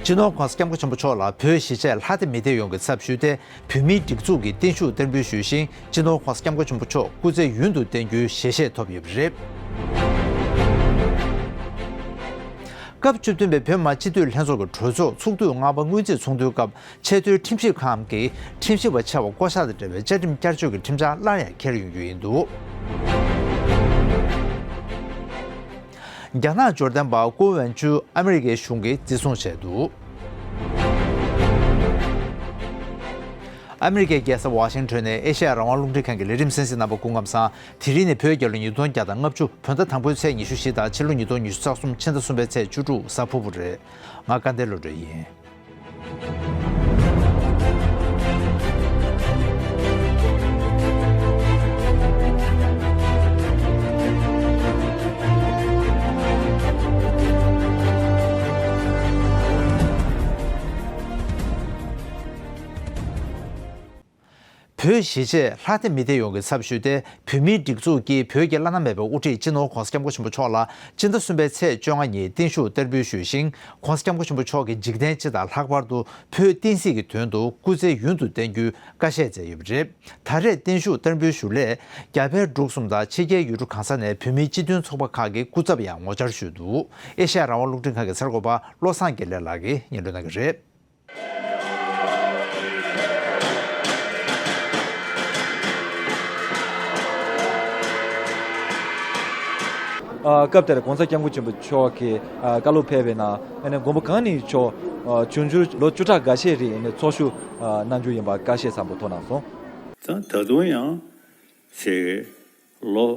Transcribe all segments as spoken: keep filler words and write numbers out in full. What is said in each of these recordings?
སྤྱི་ནོར་༧གོང་ས་༧སྐྱབས་མགོན་ཆེན་པོ་མཆོག་ལ་བོད་གཞིས་བྱེས་ལྷ་སྡེ་མི་སྡེ་ཡོངས་ཀྱི་ཚབ་ཞུས་ཏེ། བོད་མིའི་སྒྲིག་འཛུགས་ཀྱི་བརྟན་བཞུགས་བསྟར་འབུལ་ཞུས་ཤིང་། སྤྱི་ནོར་༧གོང་ས་༧སྐྱབས་མགོན་ཆེན་པོ་མཆོག་སྐུ་ཚེ་ཡུན་དུ་བརྟན་རྒྱུའི་ཞལ་བཞེས་ཐོབ་ཡོད་པ་རེད། སྐབས་བཅུ་བདུན་པའི་བོད་མི་མང་སྤྱི་འཐུས་ལྷན་ཚོགས་ཀྱི་གྲོས་ཚོགས་ཚོགས་དུས་ལྔ་པ་སྔོན་རྩིས་ཚོགས་འདུའི་སྐབས། ཆེས་མཐོའི་ཁྲིམས་ཞིབ་ཁང་གི་ཁྲིམས་ཞིབ་པ་ཆེ་བ་བསྐོ་གཞག་དང་འབྲེལ་བའི་བཅའ་ཁྲིམས་བསྐྱར་བཅོས་ཀྱི་ཁྲིམས་འཆར་སླར་ཡང་འཁྱེར་ཡོང་རྒྱུ་ཡིན་འདུག་རྒྱ་ནག་འབྱོར་ལྡན་པ་ཀུའུ་ཝེན་ཅུ་ཨ་མི་རི་ཀའི་གཞུང་གིས་འཛིན་བཟུང་བྱས་འདུག་ཨ་མི་རི་ཀའི་རྒྱལ་ས་ཝ་ཤིང་ཊོན་ནས་ཨེ་ཤ་ཡ་རང་དབང་རླུང་འཕྲིན་ཁང་གི་ལས་རིམ་གསན་གཟིགས་རྣམ་པ་སྐུ་ཁམས་བཟང་། དེ་རིང་ནི་བོད་རྒྱལ་ལོ་ཉིས་སྟོང་བརྒྱ་དང་ལྔ་བཅུ་བོད་ཟླ་དང་པོའི་ཚེས་ཉི་ཤུ་བཞི་དང་ཕྱི་ལོ་ཉིས་སྟོང་ཉི་ཤུ་རྩ་གསུམ་ཕྱི་ཟླ་གསུམ་པའི་ཚེས་བཅུ་དྲུག་གཟའ་ཕུར་བུ་རེད། ང་སྐལ་ལྡན་བློ་གྲོས་ཡིན། བོད་གཞིས་བྱེས་ལྷ་སྡེ་མི་སྡེ་ཡོངས་ཀྱི་ཚབ་ཞུས་ཏེ། བོད་མིའི་སྒྲིག་འཛུགས་ཀྱིས་བོད་ཀྱི་བླ་ན་མེད་པའི་དབུ་ཁྲིད་སྤྱི་ནོར་༧གོང་ས་༧སྐྱབས་མགོན་ཆེན་པོ་མཆོག་ལ་སྤྱི་ཟླ་གསུམ་པའི་ཚེས་བཅོ་ལྔ་ཉིན་བརྟན་བཞུགས་བསྟར་འབུལ་ཞུས་ཤིང་། ༧གོང་ས་༧སྐྱབས་མགོན་ཆེན་པོ་མཆོག་གི་འཇིག་རྟེན་སྤྱི་དང་ལྷག་པར་དུ་བོད་བསྟན་སྲིད་ཀྱི་དོན་དུ་སྐུ་ཚེ་ཡུན་དུ་བརྟན་རྒྱུའི་བཀའ་བཞེས་མཛད་ཡོད་པ་རེད། ད་རེས་བརྟན་བཞུགས་བསྟར་འབུལ་ཞུ་སླད། རྒྱ་བལ་འབྲུག་གསུམ་དང་ཕྱི་རྒྱལ་ཡུལ་གྲུ་གང་ས་ནས་བོད་མིའི་སྤྱི་མཐུན་ཚོགས་པ་ཁག་གི་སྐུ་ཚབ་ཡང་ངོ་བཅར་ཞུས་འདུག་ཨེ་ཤ་ཡ་རང་དབང་རླུང་འཕྲིན་ཁང་གི་གསར་འགོད་པ་བློ་བཟང་དགེ་ལེགས་ལགས་ཀྱིས་སྙན་སྒྲོན་གནང་གི་རེད། ཨ། སྐབས་དེར་༧གོང་ས་༧སྐྱབས་མགོན་ཆེན་པོ་མཆོག་གིས་ཨ། བཀའ་སློབ་ཕེབས་པའི་ནང་ཨ་ནི་མགོན་པོ་གང་ཉིད་མཆོག་ཨ། འབྱུང་འགྱུར་ལོ་བཅུ་ཕྲག་འགའ་ཤས་རིང་ཨ་ནི་ཚོགས་ཞུགས་ཨ། གནང་རྒྱུ་ཡིན་པ་བཀའ་བཞེས་བཟང་པོ་ཐོབ་གནང་སོང་། ད་ད་དུང་ཡང་ཞེས་ལོ་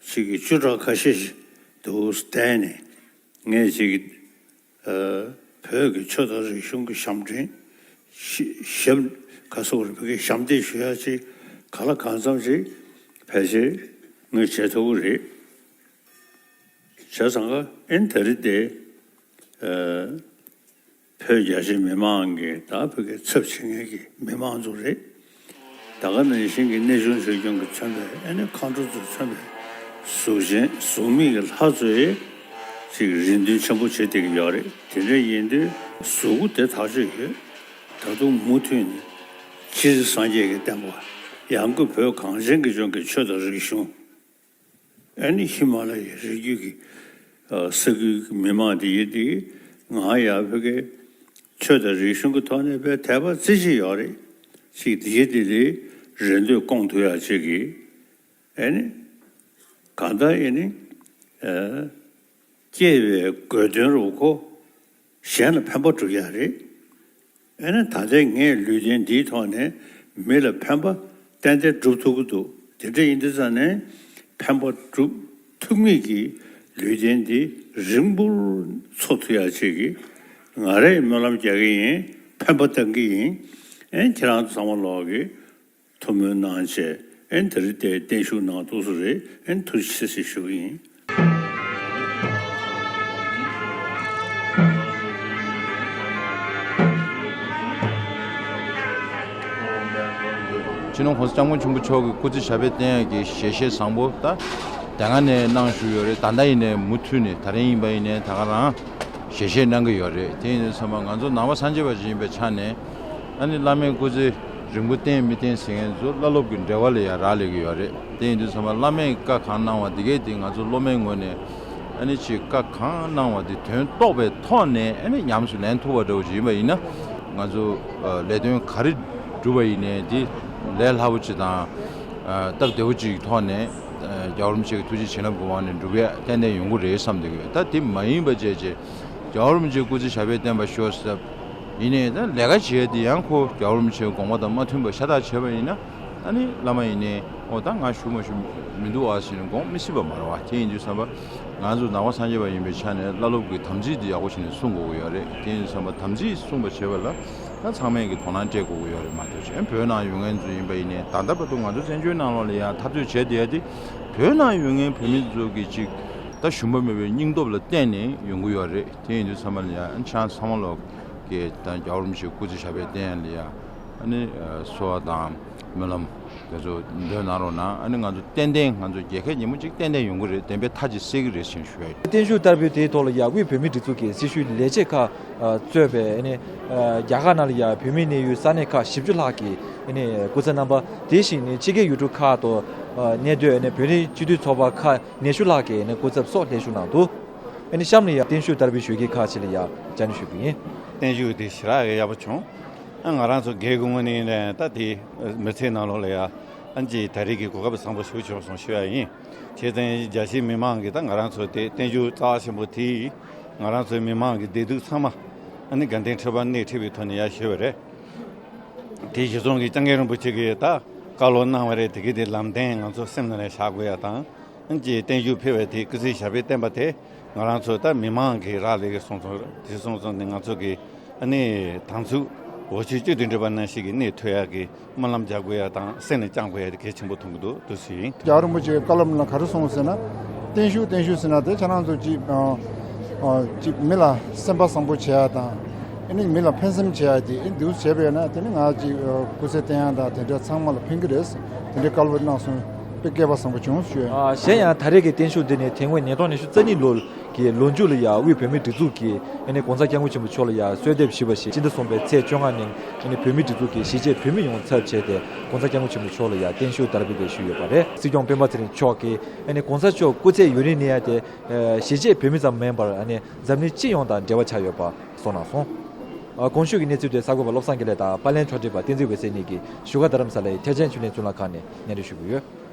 ཞིག་གི་བཅུ་ཕྲག་ཁ་ཤས་ཤིག་འདུག་བསྡད་ནས་ངས་ཅིག་ཨ། བོད་ཀྱི་ཆོས་དང་རིག་གཞུང་གི་ཞབས་འདྲེན་ཞབས་ག་སོགས་རིག་པའི་ཞབས་འདེགས་ཞུ་ཡ་ཅིག་ག་ལ་གང་འཚམ་ཅིག་ཕལ་ཆེར་ངས་བྱེད་ཐུབ་ཀྱི་རེད། བྱས་ཙང་ཨེ་ད་རེས་དེ་ཨ། བོད་རྒྱ་ཆེ་མི་མང་གི་ད་བོད་ཀྱི་ཚབ་བྱེད་མཁན་གྱི་མི་མང་ཚོ་རེད། ད་ག་ནང་བཞིན་གྱི་གནས་ཆུང་བྱོས་སྐྱོང་གི་མཚོན་པའི་ཨ་ནི་མཁའ་འགྲོ་ཚོ་མཚོན་པའི་གཟུགས་ཅན་གཟུགས་མེད་ཀྱི་ལྷ་ཚོས་ཅིག་རེ་འདུན་ཆེན་པོ་བྱེད་བསྡད་ཀྱི་ཡོད་རེད། དེ་འདྲ་ཡིན་དུས་གཟུགས་པོ་དེ་ཐག་ཆོད་ཡོད། ད་དུང་མུ་མཐུད་ནས་སྤྱིར་སངས་རྒྱས་ཀྱི་བསྟན་པ་ཡང་སྒོས་བོད་གངས་ཅན་གྱི་ལྗོངས་ཀྱི་ཆོས་དང་རིག་གཞུང་ཨ་ནི་ཧི་མ་ལ་ཡའི་རི་རྒྱུད་ཀྱི་ས་ཁུལ་གྱི་མི་མང་དེ་ཡིན་དེ་ང་ཡང་བོད་ཀྱི་ཆོས་དང་རིག་གཞུང་གི་ཐོག་ནས་དཔེ་དད་པ་རྩེ་གཅིག་ཡོད་རེད། ཅིག་དེ་ཡིན་དེ་ལས་རེ་འདོད་སྐོང་ཐུབ་ཡག་ཅིག་གི་ཨ་ནི་གང་ལྟར་ཨ་ནི་སྐྱེ་བའི་དགོས་དོན་རུ་ཁོ། གཞན་ལ་ཕན་པ་སྒྲུབ་ཡག་རེད། ཨ་ནི་ད་ལྟའི་ངའི་ལུས་རྟེན་འདིའི་ཐོག་ནས་མི་ལ་ཕན་པ་ཏན་ཏན་སྒྲུབ་ཐུབ་ཀྱི་འདུག་དེ་འདྲ་ཡིན་དུས་ཙང་ནས་ཕན་པ་སྒྲུབ་ཐུབ་མཁན་གྱི་ལུས་རྟེན་འདི་རིང་པོར་འཚོ་ཐུབ་ཡག་ཅིག་གི་ང་རས་སྨོན་ལམ་རྒྱག་གི་ཡིན། ཕན་པ་བཏང་གི་ཡིན། ཨ་ནི་ཁྱེད་རང་ཚོ་ཚང་མ་ལོག་གི་ཐུགས་སྨོན་གནང་བྱས་ཨེ་ད་རེས་དེ་བརྟན་བཞུགས་གནང་ཐུབ་ས་རེད། ཨེ་ཐུགས་རྗེ་ཆེ་ཞུ་གི་ཡིན། སྤྱི་ནོར་༧གོང་ས་༧སྐྱབས་མགོན་ཆེན་པོ་མཆོག་གི་སྐུ་ཚེ་ཞབས་པད་བརྟན་ཡག་གི་ཞལ་བཞེས་བཟང་པོ་ད་དེ་སྔ་ནས་གནང་བཞུགས་ཡོད་རེད། ད་ལྟ་ཡིན་ནའི་མུ་མཐུད་ནས་ད་རིང་ཡིན་པ་ཡིན་ནའི་ད་ག་རང་ཞལ་བཞེས་གནང་གི་ཡོད་རེད། དེ་ཡིན་དུས་ཙམ་པ་ང་ཚོ་ནང་པ་སངས་རྒྱས་པ་ཞིག་ཡིན་པའི་ཆ་ནས་ཨ་ནི་བླ་མའི་སྐུ་ཚེ་རིང་པོ་བརྟན་མི་བརྟན་ཟེར་མཁན་ཚོ་བླ་སློབ་ཀྱི་འབྲེལ་བ་ལ་ཡང་རག་ལས་ཀྱི་ཡོད་རེད། དེ་ཡིན་དུས་ཙམ་པ་བླ་མས་བཀའ་གང་གནང་བ་དེ་གས་དེ་ང་ཚོ་སློབ་མའི་ངོས་ནས་ཨ་ནི་ཅིག་བཀའ་གང་གནང་བ་དེ་དོན་རྟོགས་པའི་ཐོག་ནས་ཨ་ནི་ཉམས་སུ་ལེན་ཐུབ་པ་འདྲ་བོ་ཅིག་ཡིན་པ་ཡིན་ན་ང་ཚོ་ལས་དོན་ག་རེ་བསྒྲུབས་པ་ཡིན་ནའི་དེ་ལས་སླ་པོ་ཅིག་དང་སྟབས་བདེ་པོ་ཅིག་གི་ཐོག་ནས་རྒྱལ་བ་རིན་པོ་ཆེ་གི་ཐུགས་རྗེ་བྱིན་རླབས་ཀྱི་དབང་ནས་འགྲུབ་ཡ་ཏན་ཏན་ཡོང་གི་རེད་བསམ་བསྡད་ཀྱི་ཡོད། ད་དེ་མ་ཡིན་པ་བྱས་རྗེས་རྒྱལ་བ་རིན་པོ་ཆེའི་སྐུ་ཚེ་ཞབས་པད་བརྟན་པར་ཤོག་ཟེར། ཡིན་ནའི་ད་ལས་ཀ་བྱེད་ཡ་དེ་ཡང་ཁོ་རྒྱལ་བ་རིན་པོ་ཆེའི་དགོངས་པ་དང་མ་མཐུན་པ་ཤ་སྟག་བྱས་པ་ཡིན་ན་ཨ་ནི་བླ་མ་ཡིན་ནའི་ཨོ་ད་ང་ཞུ་མ་ཞུ་མི་འདུག་ཨ་ཟེར་ནས་དགོངས་མི་སྲིད་པ་མ་རེད་བ། དེ་ཡིན་དུས་ཙམ་པ་ང་ཚོ་ནང་པ་སངས་རྒྱས་པ་ཡིན་པའི་ཆ་ནས་བླ་སློབ་ཀྱི་དམ་ཚིག་དེ་ཡག་པོ་བྱས་ནས་སྲུང་དགོས་ཀྱི་ཡོད་རེད། དེ་ཡིན་དུས་ཙམ་པ་དམ་ཚིག་སྲུང་བ་བྱེད་པ་ལ་ད་ཚང་མས་ཀྱི་དོ་སྣང་སྤྲད་དགོས་ཀྱི་ཡོད་རེད་མ་གཏོགས་ཅིག་བོད་ནང་ཡོད་མཁན་ཚོ་ཡིན་པ་ཡིན་ནའི་ད་ལྟ་བར་དུ་ང་ཚོ་བཙན་བྱོལ་ནང་ལོགས་ལ་ཡང་འཐབ་རྩོད་བྱས་བསྡད་ཡ་དེ་བོད་ནང་ཡོད་མཁན་བོད་མི་ཚོ་གི་ཅིག་ད་ཞུམ་པ་མེད་པའི་སྙིང་སྟོབས་ལ་བརྟེན་ནས་ཡོང་གི་ཡོད་རེད། དེ་ཡིན་དུས་ཙམ་པ་ལ་ཡང་ཨ་ནི་ཆང་ཚང་མ་ལོག་གི་ད་རྒྱལ་བ་རིན་པོ་ཆེའི་སྐུ་ཚེ་ཞབས་པད་བརྟན་ཡ་ལ་ཡ་ ནི་གསོལ་བ་དང་སྨོན་ལམ་དེ་ཚོ་འདོན་གནང་རོགས་གནང་། ཨ་ནི་ང་ཚོ་ཏན་ཏན་ང་ཚོ་རྒྱལ་ཁའི་ཉིན་མོ་ཅིག་ཏན་ཏན་ཡོང་གི་རེད། བདེན་པའི་མཐའ་ཅིག་གསལ་གི་རེད་ཅེས་ཞུ་ཡ་ཡིན། བརྟན་བཞུགས་བསྟར་འབུལ་དེའི་ཐོག་ལ་ཡ་དབུས་བོད་མིའི་སྒྲིག་འཛུགས་ཀྱི་སྲི་ཞུའི་ལས་བྱེད་ཁག་གཙོས་པའི་ཨ་ནི་རྒྱ་གར་ནང་ལ་ཡ་བོད་མིའི་གནས་ཡུལ་ས་གནས་ཁག་བཞི་བཅུ་ལྷག་གི་ཨ་ནི་སྐུ་ཚབ་རྣམ་པ། དེ་བཞིན་ནི་ཕྱི་རྒྱལ་ཡུལ་གྲུ་ཁག་ཏུ་གནས་སྡོད་ཨ་ནི་བོད་རིགས་སྤྱི་འཐུས་ཚོགས་པ་ཁག་ཉི་ཤུ་ལྷག་གིས་ཨ་ནི་སྐུ་ཚབ་སོགས་ལྷན་ཞུགས་གནང་འདུག་ཨ་ནི་གཤམ་ལ་ཡ་བརྟན་བཞུགས་བསྟར་འབུལ་ཞུ་མཁན་ཁག་ཅིག་ལ་ཡ་བཅར་འདྲི་ཞུ་གི་ཡིན། བརྟན་བཞུགས་དེ་ཞེ་དྲག་གི་ཡག་པོ་བྱུང་། ཨ་ང་རང་ཚོ་རྒྱའི་སྐུ་ངོ་ནས་ད་དེ་མི་ཚེ་ནང་ལོགས་ལ་ཡ་ཨ་ཅེ་ད་རེས་ཀྱི་གོ་སྐབས་བཟང་པོ་ཞིག་བྱུང་སོང་ཞུ་ཡ་ཡིན། བྱས་ཙང་རྒྱ་ཆེའི་མི་མང་གིས་ད་ང་རང་ཚོ་དེ་བརྟན་བཞུགས་རྩ་བ་ཆེན་པོ་དེ་ང་རང་ཚོའི་མི་མང་གི་བདེ་སྡུག་ཚང་མ་ཨ་ནི་དགའ་ལྡན་ཁྲི་པ་སྣེ་ཁྲིད་པའི་ཐོག་ནས་ཡ་ཞུས་པ་རེད། དེ་གཞི་བཟུང་གིས་སྐྱབས་མགོན་རིན་པོ་ཆེ་གིས་ད་བཀའ་སློབ་གནང་བ་རེད། དེ་གི་དེ་ལམ་སྟོན་ང་ཚོ་སེམས་ནང་ལ་བཞག་དགོས་ཡ་དང་། ཨ་ཅེ་བརྟན་བཞུགས་ཕེབས་པའི་དེ་སྐུ་ཚེ་ཞབས་པད་བརྟན་པ་དེ་ང་རང་ཚོ་ད་མི་མང་གི་རག་ལས་ཀྱི་སོང་ཙང་དེ་སོང་ཙང་ནི་ང་ཚོ་གི་ཨ་ནི་དང་ཚུགས་འོ་ཆུ་བཅུད་དུ་འདྲེས་པ་ནང་བཞིན་གྱི་གནས་ཐོན་ཡག་གི་སྨོན་ལམ་རྒྱག་དགོས་ཡག་དང་སེམས་ནས་བཅངས་དགོས་ཡག་དེ་གལ་ཆེན་པོ་མཐོང་གི་འདུག་འདུག་ཟེར་ཡིན། རྒྱལ་བ་རིན་པོ་ཆེའི་བཀའ་སློབ་ནང་ག་རེ་གསུངས་ཟེར་ན། བརྟན་བཞུགས་བརྟན་བཞུགས་ཟེར་ན་དེ་ཁྱེད་རང་ཚོ་ཅིག་ཨ་ཨ་ཅིག་མི་ལ་སེམས་པ་བཟང་པོ་བྱེད་ཡག་དང་ཨ་ནི་མི་ལ་ཕན་སེམས་བྱེད་ཡག་དེ་ཨ་འདུག་བྱས་པས་ན་དེ་ནི་ང་ཅིག་ཨ་སྐུ་ཚེ་བརྟན་ཡག་དང་དེ་འདྲ་ཚང་མ་ལ་ཕན་གི་རེད། དེ་འདྲའི་བཀའ་སློབ་གནང་སོང་། དཔེ་སྐལ་པ་བཟང་པོ་བྱུང་ཞུ། ཨ་གཞན་ཡང་ད་རེས་ཀྱི་བརྟན་བཞུགས་འདི་ནི་དེ་སྔོན་ཉིས་སྟོང་ཉི་ཤུ་རྩ་གཉིས་ལོ་གི་ལོ་མཇུག་ལ་ཡ་དབུས་བོད་མིའི་སྒྲིག་འཛུགས་ཀྱིས་ཨ་ནི་༸གོང་ས་༸སྐྱབས་མགོན་ཆེན་པོ་མཆོག་ལ་ཡ་གསོལ་འདེབས་ཞུས་པ་ཞིག་སྤྱི་ཟླ་གསུམ་པའི་ཚེས་བཅོ་ལྔ་ཉིན་ཨ་ནི་བོད་མིའི་སྒྲིག་འཛུགས་ཀྱི་གཞིས་བྱེས་བོད་མི་ཡོངས་ཚབ་བྱས་ཏེ་༸གོང་ས་༸སྐྱབས་མགོན་ཆེན་པོ་མཆོག་ལ་ཡ་བརྟན་བཞུགས་དར་སྤེལ་དེ་ཞུས་ཡོད་པ་རེད། སྲིད་སྐྱོང་སྤེན་པ་ཚེ་རིང་མཆོག་གིས་ཨ་ནི་༸གོང་ས་མཆོག་སྐུ་ཚེ་ཡུན་རིང་གནས་ཡ་དེ་གཞིས་བྱེས་བོད་མི་ཙམ་མིན་པར་ཨ་ནི་འཛམ་གླིང་སྤྱི་ཡོངས་དང་འབྲེལ་བ་ཆགས་ཡོད་པ་གསུངས་གནང་སོང་། ཨ་གོང་ཞུས་ཀྱི་གནས་ཚུལ་དེ་གསར་འགོད་པ་བློ་བཟང་དགེ་ལེགས་དང་པར་ལེན་ཕྱོགས་སྒྲིག་པ་བསྟན་འཛིན་འོད་ཟེར་གཉིས་ཀྱིས་བཞུགས་སྒར་རྡ་རམ་ས་ལའི་ཐེག་ཆེན་ཆོས་གླིང་གཙུག་ལག་ཁང་ནས་སྙན་སྒྲོན་ཞུ་གི་ཡོད།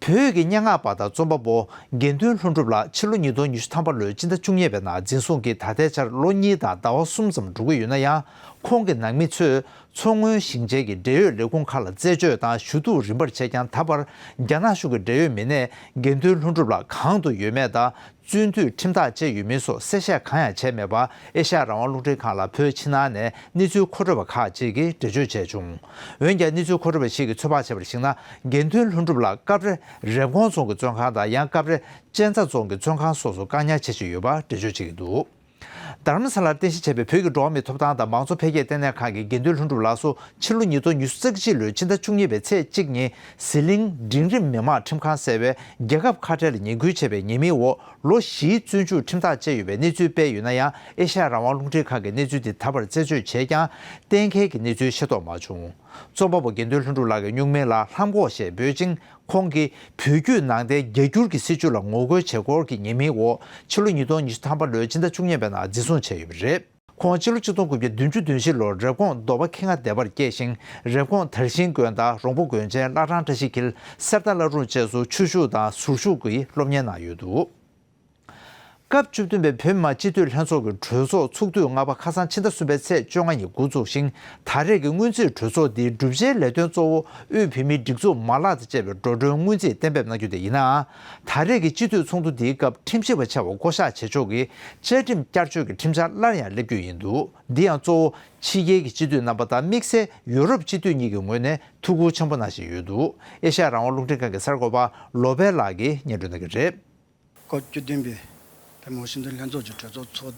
བོད་ཀྱི་སྙན་ངག་པ་དང་རྩོམ་པ་པོ་དགེ་འདུན་ལྷུན་གྲུབ་ལགས་ཕྱི་ལོ་ཉིས་སྟོང་ཉི་ཤུ་ཐམ་པ་ལོའི་སྤྱི་ཟླ་བཅུ་གཉིས་པའི་ནང་འཛིན་བཟུང་གིས་ད་ལྟའི་ཆར་ལོ་གཉིས་དང་ཟླ་བ་གསུམ་ཙམ་འགྲོ་གི་ཡོད་ན་ཡང་། ཁོང་གི་ནང་མི་ཚོས་མཚོ་སྔོན་ཞིང་ཆེན་གྱི་འབྲེལ་ཡོད་ལས་ཁུངས་ཁག་ལ་རྩད་གཅོད་དང་ཞུ་གཏུག་རིམ་པར་བྱས་ཀྱང་། ད་བར་རྒྱ་ནག་གཞུང་གི་འབྲེལ་ཡོད་མི་སྣས་དགེ་འདུན་ལྷུན་གྲུབ་ལགས་གང་དུ་ཡོད་མེད་དང་། བཙོན་འཐུས་ཁྲིམས་ཐག་བཅད་ཡོད་མིན་སོགས་གསལ་བཤད་གང་ཡང་བྱས་མེད་པ། ཨེ་ཤ་ཡ་རང་དབང་རླུང་འཕྲིན་ཁང་ལ་བོད་ཕྱི་ནང་ནས་གནས་ཚུལ་མཁོ་སྤྲོད་པ་ཁག་ཅིག་གིས་འགྲེལ་བརྗོད་བྱས་བྱུང་། འོན་ཀྱང་། གནས་ཚུལ་མཁོ་སྤྲོད་པ་ཞིག་གིས་ཚོད་དཔག་བྱས་པར་གཞིགས་ན། དགེ་འདུན་ལྷུན་གྲུབ་ལགས་སྐབས་རེ་རེབ་གོང་རྫོང་གི་བཙོན་ཁང་དང་། ཡང་སྐབས་རེ་གཅན་ཚ་རྫོང་གི་བཙོན་ཁང་སོགས་སུ་བཀག་ཉར་བྱེད་བཞིན་ཡོད་པ་འགྲེལ་བརྗོད་བྱེད་ཀྱི་འདུག་རྡ་རམ་ས་ལར་རྟེན་གཞི་བྱས་པའི་བོད་ཀྱི་འགྲོ་བ་མིའི་ཐོབ་ཐང་དང་མང་གཙོ་འཕེལ་རྒྱས་ལྟེ་གནས་ཁང་གིས་དགེ་འདུན་ལྷུན་གྲུབ་ལགས་སུ་ཕྱི་ལོ་ཉིས་སྟོང་ཉི་ཤུ་རྩ་གཅིག་ལོའི་ཕྱི་ཟླ་བཅུ་གཉིས་པའི་ཚེས་གཅིག་ཉིན་ཟི་ལིང་འབྲིང་རིམ་མི་དམངས་ཁྲིམས་ཁང་ཟེར་བས་རྒྱལ་ཁབ་ཁ་བྲལ་ལ་ངན་སྐུལ་བྱས་པའི་ཉེས་མིང་འོག་ལོ་བཞིའི་བཙོན་འཇུག་ཁྲིམས་ཐག་བཅད་ཡོད་པའི་གནས་ཚུལ་སྤེལ་ཡོད་ན་ཡང་། ཨེ་ཤ་ཡ་རང་དབང་རླུང་འཕྲིན་ཁང་གིས་གནས་ཚུལ་དེ་ད་བར་རྩད་གཅོད་བྱས་ཀྱང་། གཏན་འཁེལ་གྱི་གནས་ཚུལ་ཤེས་རྟོགས་མ་བྱུང་། རྩོམ་པ་པོ་དགེ་འདུན་ལྷུན་གྲུབ་ལགས་ཀྱི་སྨྱུག་མིང་ལ་ལྷམ་གོག་ཞེས་འབོད་ཅིང་། ཁོང་གིས་བོད་བརྒྱུད་ནང་བསྟན་རྒྱ་སྒྱུར་གྱི་སྲིད་བྱུས་ལ་ངོ་རྒོལ་བྱེད་སྐོར་གྱི་ཉེས་མིང་འོག་ཕྱི་ལོ་ཉིས་སྟོང་ཉི་ཤུ་ཐམ་པ་ལོའི་ཕྱི་ཟླ་བཅུ་གཉིས་པའི་ནང་འཛིན་བཟུང་བྱས་ཡོད་པ་རེད། ཁོང་ཕྱི་ལོ་ཆིག་སྟོང་དགུ་བརྒྱ་བདུན་ཅུ་དོན་བཞི་ལོར་རེབ་གོང་རྡོ་སྦ་ཁེ་ལྔ་སྡེ་བར་སྐྱེས་ཤིང་། རེབ་གོང་དར་ཤིང་དགོན་དང་རོང་པོ་དགོན་ཆེན། བླ་བྲང་བཀྲ་ཤིས་འཁྱིལ། གསེར་རྟ་བླ་སྒྲུང་བཅས་སུ་ཆོས་ཞུགས་དང་ཟུར་ཞུགས་ཀྱིས་སློབ་གཉེར་གནང་ཡོད་འདུག་སྐབས་བཅུ་བདུན་པའི་བོད་མི་མང་སྤྱི་འཐུས་ལྷན་ཚོགས་ཀྱི་གྲོས་ཚོགས་ཚོགས་དུས་ལྔ་པ་ཁ་སང་ཕྱི་ཟླ་གསུམ་པའི་ཚེས་བཅོ་ལྔ་ཉིན་འགོ་འཛུགས་ཤིང་། ད་རེས་ཀྱི་སྔོན་རྩིས་གྲོས་ཚོགས་འདིའི་བསྒྲུབ་བྱའི་ལས་དོན་གཙོ་བོ་དབུས་བོད་མིའི་སྒྲིག་འཛུགས་མ་ལག་དང་བཅས་པའི་འགྲོ་གྲོན་སྔོན་རྩིས་གཏན་འབེབས་གནང་རྒྱུ་དེ་ཡིན་ནའང་། ད་རེས་ཀྱི་སྤྱི་འཐུས་ཚོགས་འདུ་འདིའི་སྐབས་ཁྲིམས་ཞིབ་པ་ཆེ་བ་བསྐོ་གཞག་བྱེད་ཕྱོགས་ཀྱི་བཅའ་ཁྲིམས་བསྐྱར་བཅོས་ཀྱི་ཁྲིམས་འཆར་སླར་ཡང་སླེབས་རྒྱུ་ཡིན་འདུག་འདི་ཡང་གཙོ་བོ་ཕྱི་རྒྱལ་གྱི་སྤྱི་འཐུས་རྣམ་པ་དང་དམིགས་བསལ་ཡུ་རོབ་སྤྱི་འཐུས་གཉིས་ཀྱི་ངོས་ནས་ཐུགས་ཁུར་ཆེན་པོ་གནང་བཞིན་ཡོད་འདུག་ཨེ་ཤ་ཡ་རང་དབང་རླུང་འཕྲིན་ཁང་གི་གསར་འགོད་པ་ལོ་པེ་ལགས་ཀྱིས་སྙན་སྒྲོན་གནང་གི་རེད། སྐབས་བཅུ་བདུན་པའི་བོད་མི་མང་སྤྱི་འཐུས་ལྷན་ཚོགས་ཀྱི་གྲོས་ཚོགས་ཚོགས་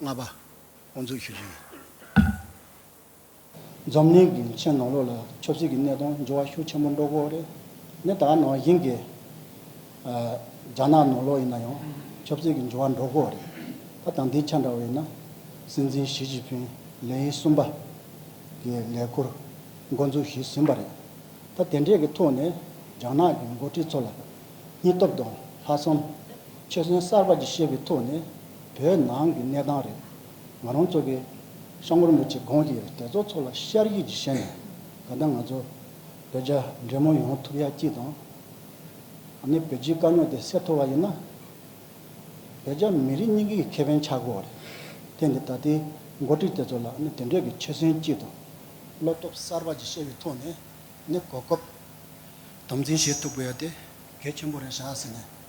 ལྔ་པ་དབུ་འཛུགས་ཞུ་རྒྱུ་ཡིན། འཛམ་གླིང་གི་ཕྱི་ནང་ལོགས་ལ་ཆབ་སྲིད་ཀྱི་གནས་སྟངས་འགྱུར་བ་ཤུགས་ཆེན་པོ་འགྲོ་གི་ཡོད་རེད། ནི་ད་ག་ནང་བཞིན་གྱི་ཨ་རྒྱ་ནག་ནང་ལོགས་ཡིན་ན་ཡང་ཆབ་སྲིད་ཀྱི་འགྱུར་བ་འགྲོ་གི་ཡོད་རེད། ད་ད་ལྟའི་ཆ་འདྲ་བ་ཡིན་ན་སྲིད་འཛིན་ཞི་ཅིན་ཕིང་ལས་ཡུན་གསུམ་པ་གི་ལས་འཁུར་འགོ་འཛུགས་ཞུས་ཟིན་པ་རེད། ད་དེ་འདྲས་ཀྱི་ཐོག་ནས་རྒྱ་ནག་གི་འགོ་ཁྲིད་ཚོ་ལ་སྙིང་སྟོབས་དང་ལྷག་བསམ། ཆོད་སེམས་གསར་པ་ཅིག་བཤད་པའི་ཐོག་ནས་བོད་ནང་གི་གནས་སྟངས་རེད། ང་རང་ཚོ་གི་སྐྱབས་མགོན་རིན་པོ་ཆེ་དགོངས་ཀྱི་ཡོད་རེད། དེ་ཚོ་ཚོ་ལ་ཤར་ཡིད་ཀྱིས་བཤད་ནས་ད་ལྟ་ང་ཚོ་བོད་རྒྱ་འབྲེལ་མོལ་ཡོང་ཐུབ་ཡ་གཅིག་དང་། ཨ་ནི་བོད་རྒྱའི་དཀའ་རྙོག་དེ་སེལ་ཐུབ་པ་ཡིན་ན། བོད་རྒྱ་མི་རིགས་གཉིས་ཀྱི་ཁེ་ཕན་ཆགས་ཀྱི་ཡོད་རེད། དེ་ནི་ད་ལྟའི་འགོ་ཁྲིད་དེ་ཚོ་ལ་ཨ་ནི་དེ་འདྲས་ཀྱི་ཆོད་སེམས་གཅིག་དང་བློ་སྟོབས་གསར་པ་ཅིག་བཤད་པའི་ཐོག་ནས་ནི་གོ་སྐབས་དམ་འཛིན་བྱེད་ཐུབ་དགོས་ཡ་དེ་གལ་ཆེན་པོ་རེད་བཞག་ཟེར་ནས།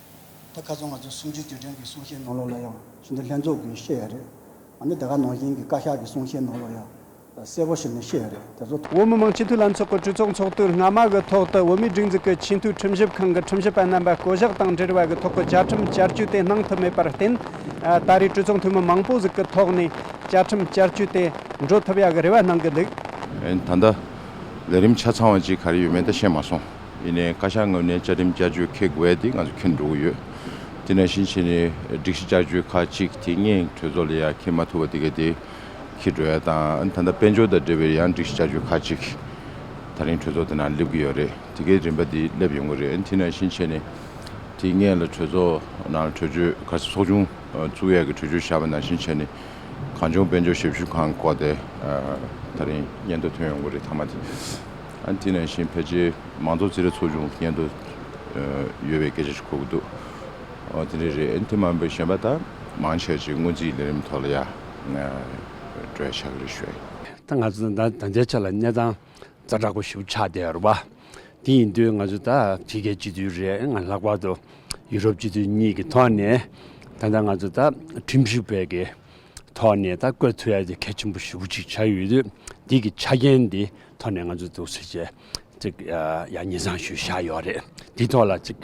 ད་ཁ་སང་ང་ཚོ་གསུམ་བཅུའི་དུས་དྲན་གྱི་གསུང་བཤད་ནང་ལོགས་ལ་ཡང་སྤྱི་འཐུས་ལྷན་ཚོགས་ཀྱིས་བཤད་ཡ་རེད། ཨ་ནི་དེ་ག་ནང་བཞིན་གྱི་བཀའ་ཤག་གི་གསུང་བཤད་ནང་ལོགས་ཡང་གསལ་པོ་ཞིག་ནས་བཤད་ཡོད་རེད། དེ་ཚོ། བོད་མི་མང་སྤྱི་འཐུས་ལྷན་ཚོགས་ཀྱི་གྲོས་ཚོགས་ཚོགས་དུས་ལྔ་པ་གི་ཐོག་ཏུ་བོད་མིའི་སྒྲིག་འཛུགས་ཀྱི་ཆེས་མཐོའི་ཁྲིམས་ཞིབ་ཁང་གི་ཁྲིམས་ཞིབ་པ་རྣམ་པ་བསྐོ་གཞག་དང་འབྲེལ་བ་གི་ཐོག་གི་བཅའ་ཁྲིམས་བསྐྱར་བཅོས་དེ་གནང་ཐུབ་མེད་པར་བརྟེན། ད་རེས་གྲོས་ཚོགས་འཐུས་མི་མང་པོ་ཟིག་གི་ཐོག་ནས་བཅའ་ཁྲིམས་བསྐྱར་བཅོས་དེ་འགྲོ་ཐུབ་ཡག་གི་རེ་བ་གནང་གི་འདུག་ཨེ་ད་ལྟ་ལས་རིམ་ཆ་ཚང་བ་ཅིག་ག་རེ་ཡོད་མེད་ད་ཤེས་མ་སོང་། ཡིན་ནའི་བཀའ་ཤག་ངོས་ནས་བཅའ་ཁྲིམས་བསྐྱར་བཅོས་འཁེལ་དགོས་ཡ་དེ་ང་ཚོ་མཁྱེན་འགྲོ་གི་ཡོད། དེ་ནང་བཞིན་བྱས་ནས་སྒྲིག་གཞི་བསྐྱར་བཅོས་ཁག་ཅིག་དེ་སྔོན་གྲོས་ཚོགས་ལ་ཡ་འཁེལ་མ་ཐུབ་པ་དེ་ག་དེ་འཁེལ་འགྲོ་ཡ་དང་། ཨ་ནི་ད་ལྟ་དཔལ་འབྱོར་དང་འབྲེལ་བའི་ཡང་སྒྲིག་གཞི་བསྐྱར་བཅོས་ཁག་ཅིག་ད་རིང་གྲོས་ཚོགས་དེ་ནང་སླེབས་ཀྱི་ཡོད་རེད། དེ་གའི་རིམ་པ་དེ་སླེབས་ཡོང་གི་རེད། ཨ་ནི་དེ་ནང་བཞིན་བྱས་ནས་དེ་སྔོན་ལ་གྲོས་ཚོགས་ནང་གྲོས་ཆོད་ག་ཚོད་ཚོགས་ཆུང་བཙུགས་ཡ་གི་གྲོས་ཆོད་བཞག་པ་ནང་བཞིན་བྱས་ནས་གངས་ལྗོངས་དཔལ་འབྱོར་ཞབས་ཞུ་ཁང་སྐོར་དེ་ད་རིང་སྙན་ཐོ་ཐོན་ཡོང་གི་རེད། མཐའ་མ་དེ། ཨ་ནི་དེ་ནང་བཞིན་ཕལ་ཆེར་མང་གཙོ་རྩིས་རིག་ཚོགས་ཆུང་སྙན་ཐོ་ཡོད་པའི་སྐད་ཆ་ཞིག་གོ་གི་འདུག། ཨོ་དེ་འདྲ་རེད། ཨ་ནི་དེ་མ་ཡིན་པའི་གཞན་པ་ད་མང་ཆེ་ཆེ་སྔོན་རྩིས་ལས་རིམ་ཐོག་ལ་ཡ་འགྲོ་ཡ་ཆགས་ཀྱི་རེད་ཞུ་ཡ་ཡིན། ད་ང་ཚོ་ད་ད་ལྟའི་ཆ་ལ་གནས་སྟངས་ཛ་དྲག་པོ་ཞིག་ཆགས་བསྡད་ཡོད་རེད་པ། དེ་ཡིན་དུས་ང་ཚོ་ད་ཕྱི་རྒྱལ་སྤྱི་འཐུས་རེད། ང་ལྷག་པར་དུ་ཡུ་རོབ་སྤྱི་འཐུས་གཉིས་ཀྱི་ཐོག་ནས་ད་ལྟ་ང་ཚོ་ད་ཁྲིམས་ཞིབ་པའི་གི་ཐོག་ནས་ད་བཀོད་ཐུབ་ཡ་དེ་གལ་ཆེན་པོ་ཞེ་པོ་ཅིག་ཆགས་ཡོད་དུས། འདི་གི་ཆ་རྐྱེན་འདི་ཐོག་ནས་ང་ཚོ་འདུག་སེ་བྱས་ཅིག་ཡ་ཉེ་སང་ཞུ་བཞག་ཡོད་རེད། འདི་ཐོག་ལ་ཅིག་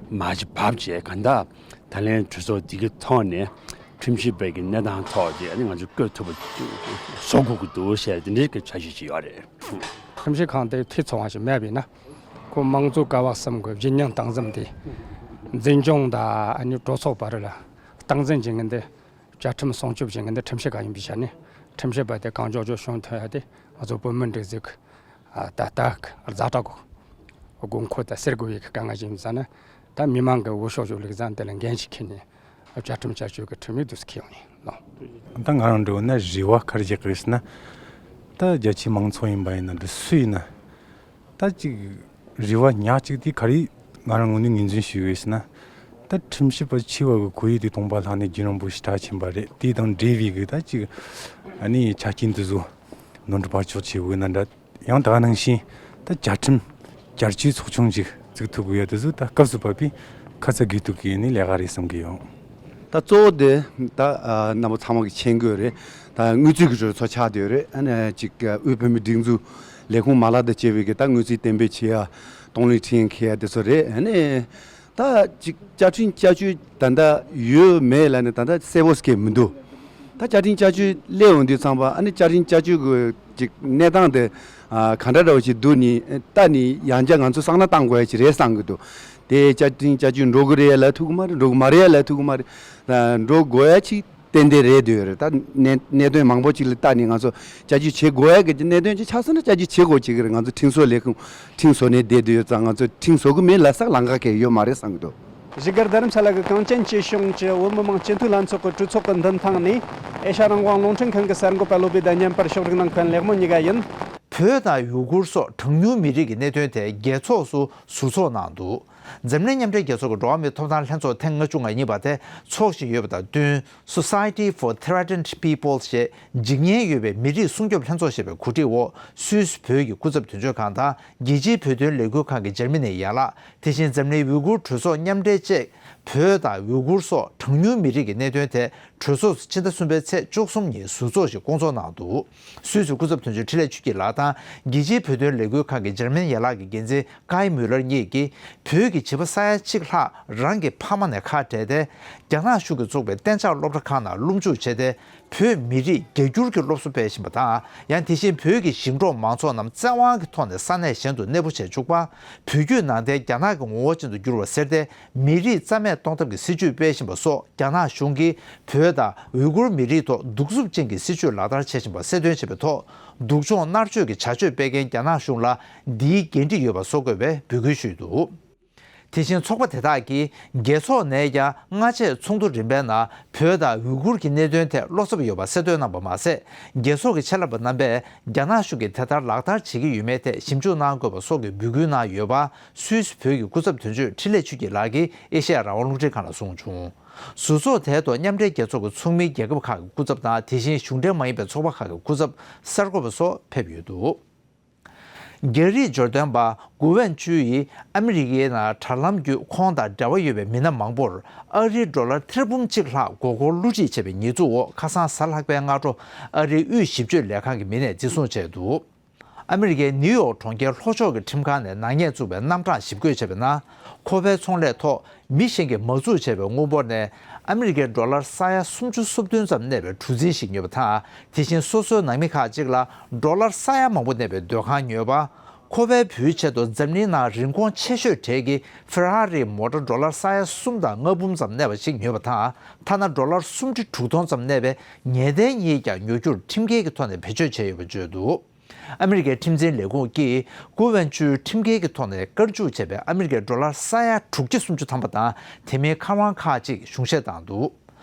མ་ཅིག་བབ་བྱས་གང་ལྟར་ད་ལན་གྲོས་ཚོགས་འདི་གི་ཐོག་ནས་ཁྲིམས་ཞིབ་པའི་གི་གནས་སྟངས་ཐོག་ཅིག་ཨ་ནི་ང་ཚོ་བཀོད་ཐུབ་པ་བཟོ་དགོས་ཀྱི་འདུག་ཟེར་དེ་འདྲའི་གི་འཆར་གཞི་ཅིག་ཡོད་རེད། ཁྲིམས་ཞིབ་ཁང་དེ་འཐུས་ཚང་བ་ཞིག་མེད་པས་ན། ཁོ་དམངས་གཙོ་ཀ་བ་གསུམ་གི་བརྗིད་ཉམས་སྟངས་འཛིན་དེ། འཛིན་སྐྱོང་དང་ཨ་ནི་གྲོས་ཚོགས་བར་ལ་སྟངས་འཛིན་བྱེད་མཁན་དེ། བཅའ་ཁྲིམས་སྲུང་སྐྱོབ་བྱེད་མཁན་དེ་ཁྲིམས་ཞིབ་ཁང་ཡིན་པའི་ཆ་ནས། ཁྲིམས་ཞིབ་པ་དེ་གང་མགྱོགས་མགྱོགས་བྱུང་ཐུབ་ཡ་དེ་ང་ཚོ་བོད་མི་སྒྲིག་འཛུགས་ཀྱི་ད་ལྟ་གི་ཛ་དྲག་གི་དགོས་མཁོ་དང་སེལ་དགོས་པའི་དཀའ་ངལ་ཞིག་ཡིན་ཙང་ན། ད་མི་མང་གི་འོས་ཤོག་ཞུ་ལུགས་བཟང་དེ་ལ་འགན་ཞིག་འཁྱེར་ནས་བཅའ་ཁྲིམས་བསྐྱར་བཅོས་ཀྱི་ཁྲིམས་ཡིག་དུ་འཁྱེར་ཡོང་ནས་ལོ། ད་ང་རང་འདྲ་བོ་ན་རེ་བ་ག་རེ་བྱེད་ཀྱི་ཡོད་ཟེར་ན། ད་རྒྱ་ཆེའི་མང་ཚོགས་ཡིན་པ་ཡིན་ན་འདི་སུ་ཡིན་ན། ད་ཅིག་རེ་བ་ཉག་གཅིག་དེ་ག་རེ་ང་རང་ངོས་ནས་ངོས་འཛིན་ཞུས་ཡོད་ཟེར་ན། ད་ཁྲིམས་ཞིབ་པ་ཆེ་བ་གི་ཁོར་ཡུག་དེ་སྟོང་པ་ལྷག་ནས་རྒྱུན་རིང་པོ་ཞིག་གྲགས་ཕྱིན་པ་རེད། དེ་དང་འབྲེལ་བའི་གི་ད་ཅིག་ཨ་ནི་ཆ་རྐྱེན་དེ་ཚོ་ནོར་འཁྲུལ་བར་གཅོག་བྱེད་དགོས་ན་འདྲ། ཡང་ད་ག་ནང་བཞིན་ད་བཅའ་ཁྲིམས་བསྐྱར་བཅོས་ཚོགས་ཆུང་ཅིག་བཙུགས་ཐུབ་དགོས་ཡ་དེ་ཚོ་ད་སྐབས་སུ་བབས་པའི་ཁ་ཚ་དགོས་གཏུགས་ཀྱི་ནི་ལས་ཀ་རེད་བསམ་གྱི་ཡོད། ད་གཙོ་བོ་དེ་ད་ཨ་རྣམ་པ་ཚང་མ་གི་མཁྱེན་གྱི་ཡོད་རེད། ད་དངུལ་རྩིས་ཀྱི་གྲོས་ཚོགས་ཆགས་བསྡད་ཡོད་རེད། ཨ་ནི་ཅིག་དབུས་བོད་མིའི་སྒྲིག་འཛུགས་ལས་ཁུངས་མ་ལག་དང་བཅས་པའི་གི་ད་དངུལ་རྩིས་གཏན་འབེབས་བྱེད་ཡ། གཏོང་ལེན་ཁྲིམས་འཁེལ་ཡ་དེ་ཚོ་རེད། ཨ་ནི་ད་ཅིག་བཅའ་ཁྲིམས་བསྐྱར་བཅོས་ད་ལྟ་ཡོད་མེད་ལ་ནི་ད་ལྟ་གསལ་པོ་སྐད་མི་འདུག། ད་བཅའ་ཁྲིམས་བསྐྱར་བཅོས་སླེབས་འོང་དུས་ཙམ་པ་ཨ་ནི་བཅའ་ཁྲིམས་བསྐྱར་བཅོས་ཀྱི་ཅིག་གནས་སྟངས་དེ་ཨ་ག་འདྲ་འདྲ་བོ་ཞིག་འདུག་ནི་ལྟ་ནི་ཡང་བསྐྱར་ང་ཚོ་བསམ་བློ་བཏང་དགོས་ཡ་ཅིག་རེད་བསམ་གྱི་འདུག། དེ་བཅའ་ཁྲིམས་བསྐྱར་བཅོས་འགྲོ་གི་རེད་ལབ་ཐུབ་ཀྱི་མ་རེད། འགྲོ་གི་མ་རེད་ལབ་ཐུབ་ཀྱི་མ་རེད། ད་འགྲོ་དགོས་ཡ་ཅིག་ཏན་ཏན་རེད་འདོད་ཡོད་རེད། ད་གནད་གནད་དོན་མང་པོ་ཅིག་ལ་བལྟས་ནས་ང་ཚོ་བསྐྱར་བཅོས་བྱེད་དགོས་ཡ་གི་གནད་དོན་ཅིག་ཆགས་སོང་ན་བསྐྱར་བཅོས་བྱེད་དགོས་ཀྱི་རེད། ང་ཚོ་ཁྲིམས་བཟོ་ལས་ཁུངས་ཁྲིམས་བཟོ་ནས་བསྡད་འདོད་ཡོད་ཙང་ང་ཚོ་ཁྲིམས་བཟོ་གི་མིན་ལབ་ས་ལམ་ཁ་གང་ཡང་ཡོད་མ་རེད་བསམ་གྱི་འདུག། བཞུགས་སྒར་རྡ་རམ་ས་ལ་གི་གངས་ཅན་སྐྱིད་གཤོངས་ཀྱི་བོད་མི་མང་སྤྱི་འཐུས་ལྷན་ཚོགས་ཀྱི་གྲོས་ཚོགས་ཀྱི་མདུན་ཐང་ནས་ཨེ་ཤ་རང་དབང་རླུང་འཕྲིན་ཁང་གི་གསར་འགོད་པ་བློ་བྷེ་དང་མཉམ་པར་ཕྱོགས་སྒྲིག་གནང་མཁན་ལེགས་མོ་གཉིས་ཀ་ཡིན། བོད་དང་ཡུ་གུར་སོགས་གྲངས་ཉུང་མི་རིགས་ཀྱི་གནད་དོན་ཐད་རྒྱལ་ཚོགས་སུ་ཟུར་ཚོགས་གནང་འདུག། འཛམ་གླིང་མཉམ་འབྲེལ་རྒྱལ་ཚོགས་ཀྱི་འགྲོ་བ་མིའི་ཐོབ་ཐང་ལྷན་ཚོགས་ཐེངས་ལྔ་བཅུ་ང་གཉིས་པ་དེ་འཚོགས་བཞིན་ཡོད་པ་དང་བསྟུན། Society for Threatened Peoples ཞེས་འཇིགས་ཉེན་ཡོད་པའི་མི་རིགས་སྲུང་སྐྱོབ་ལྷན་ཚོགས་ཞེས་པའི་གོ་སྒྲིག་འོག་སུད་སི་བོད་ཀྱི་སྐུ་ཚབ་དོན་གཅོད་ཁང་དང་རྒྱལ་སྤྱིའི་བོད་དོན་ལས་འགུལ་ཁང་གི་འཇར་མ་ནིའི་ཡན་ལག། དེ་བཞིན་འཛམ་གླིང་ཡུ་གུར་གྲོས་ཚོགས་མཉམ་འབྲེལ་བཅས་བོད་དང་ཡུ་གུར་སོགས་གྲངས་ཉུང་མི་རིགས་ཀྱི་གནད་དོན་ཐད་གྲོས་ཚོགས་སུ་ཕྱི་ཟླ་གསུམ་པའི་ཚེས་བཅུ་གསུམ་ཉིན་ཟུར་ཚོགས་ཤིག་བསྐོང་ཚོགས་གནང་འདུག། སུད་སི་སྐུ་ཚབ་དོན་གཅོད་འཕྲིན་ལས་ཆོས་སྐྱིད་ལགས་དང་རྒྱལ་སྤྱིའི་བོད་དོན་ལས་འགུལ་ཁང་གི་འཇར་མན་ཡན་ལག་གི་འགན་འཛིན་ཀའི་མུ་ལར་གཉིས་ཀྱིས་བོད་ཀྱི་བྱིས་པ་ས་ཡ་གཅིག་ལྷག་རང་གི་ཕ་མ་ནས་ཁ་བྲལ་ཏེ། རྒྱ་ནག་གཞུང་གིས་བཙུགས་པའི་གཏན་འཇགས་སློབ་གྲྭ་ཁག་ནང་སློབ་འཇུག་བྱས་ཏེ། བོད་མི་རིགས་རྒྱ་སྒྱུར་གྱི་སློབ་གསོ་སྤེལ་བཞིན་པ་དང་། ཡང་དེ་བཞིན་བོད་ཀྱི་ཞིང་འབྲོག་མང་ཚོགས་རྣམས་བཙན་དབང་གི་ཐོག་ནས་ས་གནས་གཞན་དུ་གནས་སྤོ་བྱས་བཅུག་པ། བོད་བརྒྱུད་ནང་བསྟན་རྒྱ་ནག་གི་ངོ་བོ་ཅན་དུ་གྱུར་བ་ཟེར་ཏེ། མི་རིགས་རྩ་མེད་གཏོང་ཐབས་ཀྱི་སྲིད་བྱུས་སྤེལ་བཞིན་པ་སོགས་རྒྱ་ནག་གཞུང་གིས་བོད་དང་ཝུའི་གུར་མི་རིགས་ཐོག་གདུག་རྩུབ་ཅན་གྱི་སྲིད་བྱུས་ལག་བསྟར་བྱེད་བཞིན་པ་གསལ་སྟོན་བྱས་པའི་ཐོག། སྡུག་སྦྱོང་མནར་གཅོད་ཀྱི་བྱ་སྤྱོད་སྤེལ་མཁན་རྒྱ་ནག་གཞུང་ལ་འདིའི་འགན་འཁྲི་ཡོད་པ་སོགས་དགོས་པའི་འབོད་སྐུལ་ཞུས་འདུག། དེ་བཞིན་ཚོགས་པ་དེ་དག་གིས་རྒྱལ་ཚོགས་ནས་ཀྱང་སྔ་རྗེས་ཚོགས་འདུ་རིམ་པའི་ནང་བོད་དང་ཝུའི་གུར་གྱི་གནད་དོན་ཐད་བློ་འཚབ་ཡོད་པ་གསལ་སྟོན་གནང་པ་མ་ཟད། རྒྱལ་ཚོགས་ཀྱི་ཆེད་ལས་པ་རྣམ་པས་རྒྱ་ནག་གཞུང་གིས་དེ་ལྟར་ལག་བསྟར་བྱེད་ཀྱི་ཡོད་མེད་ཐད་ཞིབ་འཇུག་གནང་དགོས་པ་སོགས་ཀྱི་འབོད་སྐུལ་གནང་ཡོད་པ། སུད་སི་བོད་ཀྱི་སྐུ་ཚབ་དོན་གཅོད་འཕྲིན་ལས་ཆོས་སྐྱིད་ལགས་ཀྱིས་ཨེ་ཤེ་ཡ་རང་དབང་རླུང་འཕྲིན་ཁང་ལ་གསུངས་བྱུང་། ཟུར་ཚོགས་དེའི་ཐོག་མཉམ་འབྲེལ་རྒྱལ་ཚོགས་ཀྱི་ཚོགས་མིའི་རྒྱལ་ཁབ་ཁག་གི་སྐུ་ཚབ་དང་། དེ་བཞིན་གཞུང་འབྲེལ་མ་ཡིན་པའི་ཚོགས་པ་ཁག་གི་སྐུ་ཚབ་གསར་འགོད་པ་སོགས་ཕེབས་ཡོད་འདུག། རྒྱ་རིགས་འབྱོར་ལྡན་པ་གུ་ཝན་ཅུའུ་ཡིས་ཨ་མི་རི་ཀའི་ནང་དྲ་ལམ་བརྒྱུད་ཁོང་དང་འབྲེལ་བ་ཡོད་པའི་མི་སྣ་མང་པོར་ཨ་རིའི་ཌོ་ལར་ཐེར་འབུམ་གཅིག་ལྷག་མགོ་སྐོར་བསླུ་བྲིད་བྱས་པའི་ཉེས་འཛུགས་འོག་ཁ་སང་གཟའ་ལྷག་པའི་སྔ་དྲོ་ཨ་རིའི་དབུས་ཞིབ་དཔྱོད་ལས་ཁང་གི་མི་སྣས་འཛིན་བཟུང་བྱས་འདུག། ཨ་མི་རི་ཀའི་ནིའུ་ཡོག་གྲོང་ཁྱེར་ལྷོ་ཕྱོགས་ཀྱི་ཁྲིམས་ཁང་ནས་ནག་ཉེས་བཙུགས་པའི་རྣམ་གྲངས་ཞིབ་བཀོད་བྱས་པའི་ནང་། ཁོ་པའི་ཚོང་ལས་ཐོག་མི་གཞན་གྱིས་མ་བཙུགས་བྱས་པའི་དངུལ་འབོར་ནས་ཨ་མི་རི་ཀའི་ཌོ་ལར་ས་ཡ་སུམ་ཅུ་སོ་བདུན་ཙམ་གནས་པའི་གྲུ་གཟིངས་ཤིག་ཉོས་པ་དང་། དེ་བཞིན་སོ་སོའི་ནང་མི་ཁག་ཅིག་ལ་ཌོ་ལར་ས་ཡ་མང་པོ་གནས་པའི་སྡོད་ཁང་ཉོས་པ། ཁོ་པའི་བུའི་ཆེད་དུ་འཛམ་གླིང་ནང་རིན་གོང་ཆེ་ཤོས་གྲས་ཀྱི་ཕེ་ར་རི་མོ་ཊ་ཌོ་ལར་ས་ཡ་གསུམ་དང་ལྔ་འབུམ་ཙམ་གནས་པ་ཞིག་ཉོས་པ་དང་། ཐ་ན་ཌོ་ལར་སུམ་ཁྲི་དྲུག་སྟོང་ཙམ་གནས་པའི་ངེས་གཏན་གཉིས་ཀྱང་ཉོ་རྒྱུར་ཁྲིམས་འགལ་གྱི་ཐོག་ནས་བེད་སྤྱོད་བྱས་ཡོད་པ་བརྗོད་འདུག་ཨ་མི་རི་ཀའི་ཁྲིམས་འཛིན་ལས་ཁུངས་ཀྱིས་ཀུའུ་ཝེན་ཅུའི་ཁྲིམས་འགལ་གྱི་ཐོག་ནས་བཀར་འཇུག་བྱས་པའི་ཨ་མི་རི་ཀའི་ཌོ་ལར་ས་ཡ་དྲུག་ཅུ་སུམ་ཅུ་ཐམ་པ་དང་དེ་མིན་མཁར་དབང་ཁག་ཅིག་གཞུང་བཞེས་བཏང་འདུག་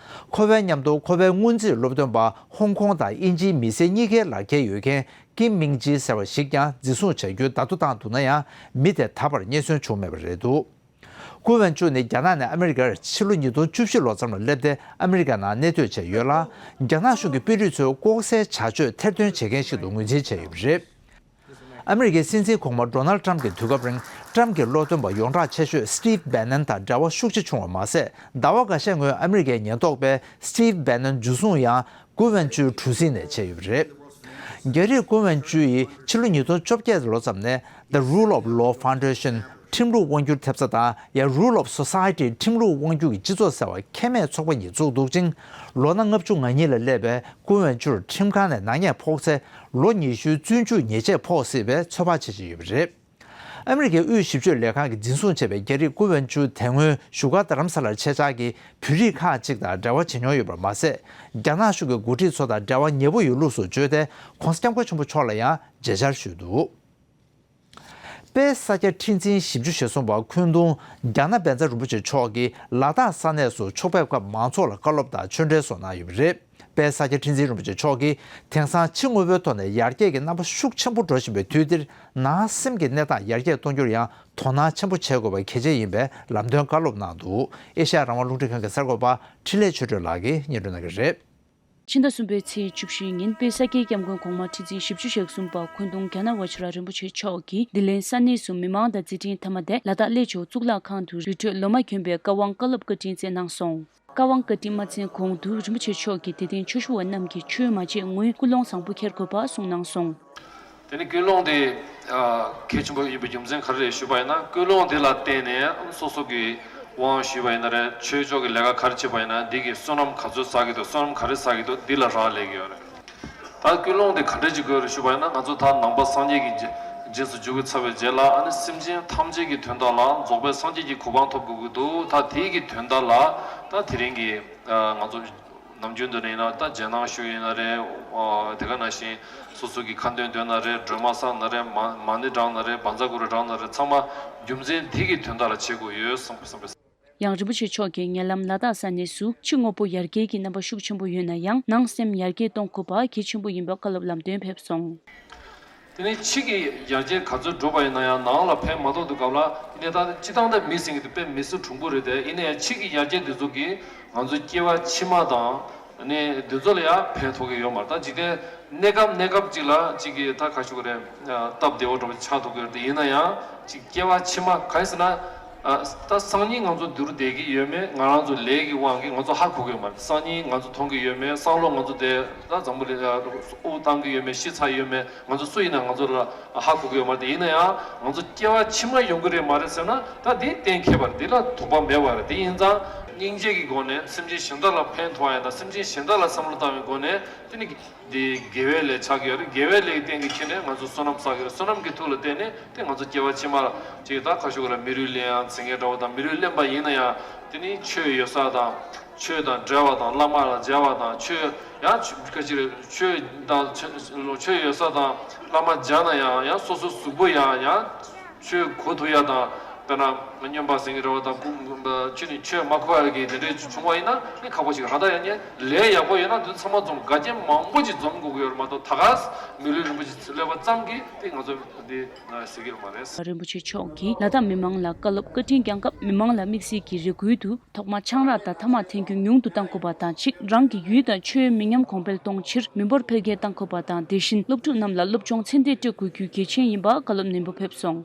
ཁོ་པའི་མཉམ་དུ་ཁོ་པའི་སྔོན་རྩིས་སློབ་སྟོན་པ་ཧོང་ཀོང་དང་དབྱིན་ཇིའི་མི་སེར་གཉིས་ཀའི་ལག་འཁྱེར་ཡོད་མཁན་ཀིམ་མིང་ཇི་ཟེར་བ་ཞིག་ཀྱང་འཛིན་བཟུང་བྱ་རྒྱུའི་བརྡ་ཐོ་བཏང་འདུག་ན་ཡང་། མི་དེ་ད་བར་རྙེད་སོན་བྱུང་མེད་པ་རེད་འདུག་ཀུའུ་ཝེན་ཅུ་ནི་རྒྱ་ནག་ནས་ཨ་མི་རི་ཀར་ཕྱི་ལོ་ཉིས་སྟོང་བཅུ་བཞི་ལོ་ཙམ་ལ་སླེབས་ཏེ་ཨ་མི་རི་ཀ་ནང་གནས་སྡོད་བྱས་ཡོད་ལ། རྒྱ་ནག་གཞུང་གི་དཔོན་རིགས་ཚོས་ལྐོག་ཟའི་བྱ་སྤྱོད་ཐེར་འདོན་བྱེད་མཁན་ཞིག་ཏུ་ངོས་འཛིན་བྱས་ཡོད་པ་རེད། ཨ་མི་རི་ཀའི་སྲིད་འཛིན་གོང་མ་ཌོ་ནལ་ཊམ་གྱི་དུས་སྐབས་རིང་ཊམ་གྱི་སློབ་སྟོན་པ་ཡོངས་གྲགས་ཆེ་ཤོས་སི་ཊིབ་བྷེ་ནན་དང་འབྲེལ་བ་ཤུགས་ཆེ་བྱུང་བ་མ་ཟད། ཟླ་བ་འགའ་ཤས་སྔོན་ཨ་མི་རི་ཀའི་ཉེན་རྟོག་པས་སི་ཊིབ་བྷེ་ནན་འཇུ་བཟུང་ཡང་ཀུའུ་ཝེན་ཅུའི་གྲུ་གཟིངས་ནས་བྱས་ཡོད་པ་རེད། རྒྱ་རིགས་ཀུའུ་ཝེན་ཅུ་ཡིས་ཕྱི་ལོ་ཉིས་སྟོང་བཅོ་བརྒྱད་ལོ་ཙམ་ནས་The Rule of Law Foundation ཁྲིམས་ལུགས་དབང་སྒྱུར་ཐེབས་རྩ་དང་ཡང་Rule of Society ཁྲིམས་ལུགས་དབང་སྒྱུར་གྱི་སྤྱི་ཚོགས་ཟེར་བ་ཁེ་མེད་ཚོགས་པ་གཉིས་བཙུགས་འདུག་ཅིང་། ལོ་ན་ལྔ་བཅུ་ང་གཉིས་ལ་སླེབས་པའི་ཀུའུ་ཝེན་ཅུར་ཁྲིམས་ཁང་ནས་ནག་ཉེས་ཕོག་ཚེ་ལོ་ཉི་ཤུའི་བཙོན་འཇུག་ཉེས་ཆད་ཕོག་སྲིད་པའི་ཚོད་དཔག་བྱེད་བཞིན་ཡོད་པ་རེད། ཨ་མི་རི་ཀའི་དབུས་ཞིབ་དཔྱོད་ལས་ཁང་གིས་འཛིན་བཟུང་བྱས་པའི་རྒྱ་རིགས་ཀུའུ་ཝེན་ཅུ་དེ་སྔོན་བཞུགས་སྒར་རྡ་རམ་ས་ལར་ཆེད་བཅར་གྱིས་བོད་རིགས་ཁག་ཅིག་དང་འབྲེལ་བ་བྱེད་མྱོང་ཡོད་པར་མ་ཟད། རྒྱ་ནག་གཞུང་གི་འགོ་ཁྲིད་ཚོ་དང་འབྲེལ་བ་ཉེ་པོ་ཡོད་ལུགས་སུ་བརྗོད་དེ། ༸གོང་ས་༸སྐྱབས་མགོན་ཆེན་པོ་མཆོག་ལ་ཡང་མཇལ་བཅར་ཞུས་འདུག་དཔལ་ས་སྐྱ་ཁྲི་འཛིན་བཞི་བཅུ་ཞེ་གསུམ་པ་འཁོན་གདུང་རྒྱ་ནག་བཛྲ་རིན་པོ་ཆེ་མཆོག་གིས་ལ་དྭགས་ས་གནས་སུ་ཕྱོགས་ཕེབས་སྐབས་མང་ཚོགས་ལ་བཀའ་སློབ་དང་ཆོས་འབྲེལ་སོགས་གནང་ཡོད་པ་རེད། དཔལ་ས་སྐྱ་ཁྲི་འཛིན་རིན་པོ་ཆེ་མཆོག་གིས་དེང་སང་ཕྱི་དངོས་པོའི་ཐོག་ནས་ཡར་རྒྱས་ཀྱི་རྣམ་པ་ཤུགས་ཆེན་པོ་འགྲོ་བཞིན་པའི་དུས་འདིར་ནང་སེམས་ཀྱི་གནས་སྟངས་ཡར་རྒྱས་གཏོང་རྒྱུར་ཡང་དོ་སྣང་ཆེན་པོ་བྱེད་དགོས་པ་གལ་ཆེ་ཡིན་པའི་ལམ་སྟོན་བཀའ་སློབ་གནང་འདུག་ཨེ་ཤ་ཡ་རང་དབང་རླུང་འཕྲིན་ཁང་གི་གསར་འགོད་པ་འཕྲིན་ལས་ཆོས་སྒྲོན་ལགས་ཀྱིས་སྙན་སྒྲོན་གནང་གི་རེད། ཕྱི་ཟླ་གསུམ་པའི་ཚེས་བཅུ་བཞི་ཉིན་དཔལ་ས་སྐྱའི་སྐྱབས་མགོན་གོང་མ་ཁྲི་འཛིན་བཞི་བཅུ་ཞེ་གསུམ་པ་འཁོན་གདུང་རྒྱ་ནག་ཝ་ཆི་ར་རིན་པོ་ཆེ་མཆོག་གིས་ལྡི་ལིའི་ས་གནས་སུ་མི་མང་དང་མཛད་འཕྲིན་མཐའ་མ་དེ་ལ་དྭགས་གླེ་མཆོག་གཙུག་ལག་ཁང་དུ་རི་ཁྲོད་ལོ་མ་གྱོན་པའི་བཀའ་དབང་བཀའ་སློབ་བཀའ་དྲིན་སྩལ་གནང་སོང་། བཀའ་དབང་བཀའ་དྲིན་མ་སྩལ་གོང་དུ་རིན་པོ་ཆེ་མཆོག་གིས་དད་ལྡན་ཆོས་ཞུ་བ་རྣམས་ཀྱིས་ཆོས་མ་བྱེད་སྔོན་ཀུན་སློང་བཟང་པོ་འཁྱེར་དགོས་པ་གསུངས་གནང་སོང་། དེ་ནི་ཀུན་སློང་དེ་གལ་ཆེན་པོ་ཡིན་པའི་རྒྱུ་མཚན་ག་རེ་རེད་ཞུས་པ་ཡིན་ན། ཀུན་སློང་དེ་ལ་བརྟེན་ནས་སོ་སོ་གི་དབང་ཞུས་པ་ཡིན་ན་རེད། ཆོས་ཕྱོགས་ཀྱི་ལས་ཀ་ག་རེ་བྱེད་པ་ཡིན་ན་འདི་གི་བསོད་ནམས་ག་ཚོད་བསགས་ཀྱི་འདུག་བསོད་ནམས་ག་རེ་བསགས་ཀྱི་འདུག་འདི་ལ་རག་ལས་ཀྱི་ཡོད་རེད། ད་ཀུན་སློང་དེ་ག་འདྲ་ཅིག་དགོས་རེད་ཞུས་པ་ཡིན་ན། ང་ཚོ་ད་ནང་པ་སངས་རྒྱས་ཀྱི་རྗེས་སུ་འཇུག་གི་ཚར་བའི་རྗེས་ལ། ཨ་ནི་སེམས་ཅན་ཐམས་ཅད་ཀྱི་དོན་དག་ལ་རྫོགས་པའི་སངས་རྒྱས་ཀྱི་གོ་འཕང་ཐོབ་དགོས་ཀྱི་འདུག་ད་དེའི་གི་དོན་དག་ལ་ད་དེ་རིང་གི་ང་ཚོ་ནམ་རྒྱུན་དུ་ནས་ཡིན་ན་ད་རྗེས་གནང་ཞུ་ཡིན་ན་རེད། དེ་ག་ནང་བཞིན་སོ་སོ་གི་ཁ་འདོན་འདོན་ན་རེད། སྒྲོལ་མ་བསགས་ན་རེད། མ་མ་ཎི་བགྲང་ན་རེད། བཛྲ་གུ་རུ་བགྲང་ན་རེད། ཚང་མ་རྒྱུ་མཚན་དེ་གི་དོན་དག་ལ་བྱེད་དགོས་ཡོད་བསམ་བསམ་པས། ཡང་རིན་པོ་ཆེ་མཆོག་གིས་ཉེ་ལམ་ལ་དྭགས་ས་གནས་སུ་ཕྱི་དངོས་པོ་ཡར་རྒྱས་ཀྱི་རྣམ་པ་ཤུགས་ཆེན་པོ་ཡོད་ན་ཡང་ནང་སེམས་ཡར་རྒྱས་གཏོང་དགོས་པ་གལ་ཆེན་པོ་ཡིན་པ་བཀའ་སློབ་ལམ་སྟོན་ཕེབས་སོང་། དེ་ནས་ཕྱི་གི་ཡར་རྒྱས་ག་ཚོད་འགྲོ་བ་ཡིན་ན་ཡང་ནང་ལ་ཕན་མ་ཐོགས་དུས་སྐབས་ལ། ཡིན་ནའི་ད་སྤྱི་བཏང་ད་མི་ཟེར་མཁན་དེ་དཔེ་མི་སྲིད་གྲུང་པོ་རེད་དེ། ཡིན་ན་ཡང་ཕྱི་གི་ཡར་རྒྱས་འདི་ཚོ་གིས་ང་ཚོའི་སྐྱེ་བ་ཕྱི་མ་དང་ནི་འདི་ཚོ་ལ་ཡང་ཕན་ཐོགས་ཀྱི་ཡོད་མ་རེད། ད་འཇིག་རྟེན་གནས་སྐབས་གནས་སྐབས་ཅིག་ལ་ཅིག་གི་ད་ག་ཞུ་གི་རེད། སྟབས་བདེ་བོ་འདྲ་པོ་ཆགས་ཐུབ་ཀྱི་རེད་དེ། ཡིན་ན་ཡང་ཅིག་སྐྱེ་བ་ཕྱི་མ་ག་རེ་ཟེར་ན། ད་སང་ཉིན་ང་ཚོ་འདིར་བསྡད་ཀྱི་ཡོད་མེད་ང་རང་ཚོ་ལས་ཀྱི་དབང་གིས་ང་ཚོ་ཧ་གོ་གི་ཡོད་མ་རེད། སང་ཉིན་ང་ཚོ་མཐོང་གི་ཡོད་མེད། སང་ལོ་ང་ཚོ་དེ་ད་འཛམ་བུ་གླིང་དབུ་བཏང་གི་ཡོད་མེད། ཤི་ཚར་ཡོད་མེད། ང་ཚོ་སུ་ཡིན་ན་ང་ཚོ་ལ་ཧ་གོ་གི་ཡོད་མ་རེད། དེ་ཡིན་ན་ཡང་ང་ཚོ་སྐྱེ་བ་ཕྱི་མ་ཡོང་གི་རེད་མ་རེད་ཟེར་ན། ད་དེ་གཏན་འཁེལ་བ་རེད། དེ་ལ་དོགས་པ་མེད་པ་རེད། དེ་ཡིན་ཙང་སྙིང་རྗེ་གི་སྒོ་ནས་སེམས་ཅན་གཞན་དག་ལ་ཕན་ཐོགས་ཡ་དང་སེམས་ཅན་གཞན་དག་ལ་བསམ་བློ་བཏང་བའི་སྒོ་ནས་དེ་ནི་འདི་དགེ་བའི་ལས་ཆགས་ཀྱི་ཡོད་རེད། དགེ་བའི་ལས་ཀྱི་རྟེན་གྱི་ཆེད་ནས་ང་ཚོ་བསོད་ནམས་བསགས་ཀྱི་ཡོད་རེད། བསོད་ནམས་ཀྱི་མཐུ་ལ་བརྟེན་ནས་དེ་ང་ཚོ་སྐྱེ་བ་ཕྱི་མ་ལ་ཅིག་ད་ཁ་ཤོ་ག་ལ་མི་ལུས་ལེན་ཡང་ཟེར་མཁན་འདྲ་བོ་དང་། མི་ལུས་ལེན་པ་ཡིན་ན་ཡང་དེ་ནི་ཆོས་ཡོད་ས་དང་། ཆོས་དང་འབྲེལ་བ་དང་། བླ་མ་ལ་མཇལ་བ་དང་། ཆོས་ཡང་ཆོས་ཁ་ཅིག་རེད། ཆོས་དང་ཆོས་ཡོད་ས་དང་བླ་མ་མཇལ་ན་ཡང་། ཡང་སོ་སོ་གཟུགས་པོ་ཡང་ཡང་ཆོས་གོ་ཐུབ་ཡ་དང་། དཔེར་ན་སྨྱོན་པ་ཟེར་གྱི་རེད་བ་དང་། ཁོ་ཁྱོད་ནི་ཆོས་མ་གོ་ཡ་གི་དེ་འདྲའི་བྱུང་བ་ཡིན་ན་ནི་ཁག་པོ་ཞིག་རེད། ད་ཡང་ནི་ལས་ཡག་པོ་ཡོད་ན་དེ་ཚང་མ་འཛོམས། འགལ་རྐྱེན་མང་པོ་ཅིག་འཛོམས་དགོས་ཀྱི་ཡོད་རེད་མ་གཏོགས། ད་ག་མི་ལུས་རིན་པོ་ཆེ་སླེབས་པ་ཙམ་གྱིས་དེ་ང་ཚོ་འདི་ཟེར་གྱི་ཡོད་མ་རེད། རིན་པོ་ཆེ་མཆོག་གིས་ལ་དྭགས་མི་མང་ལ་བཀའ་སློབ་བཀའ་དྲིན་བསྐྱངས་སྐབས་མི་མང་ལ་དམིགས་བསལ་གྱི་རེ་སྐུལ་དུ། ཐོག་མར་ཆང་རག་དང་ཐ་མག་འཐེན་རྒྱུ་ཉུང་དུ་གཏང་དགོས་པ་དང་། གཅིག་རང་གི་ཡུལ་དང་ཆོས་མི་ཉམས་གོང་འཕེལ་གཏོང་ཕྱིར་མི་འབོར་འཕེལ་རྒྱས་གཏང་དགོས་པ་དང་། དེ་བཞིན་སློབ་ཕྲུག་རྣམས་ལ་སློབ་སྦྱོང་ཚད་ལྡན་སྤྲད་དགོས་རྒྱུ་གལ་ཆེན་ཡིན་པ་བཀའ་སློབ་ནན་པོ་ཕེབས་སོང་།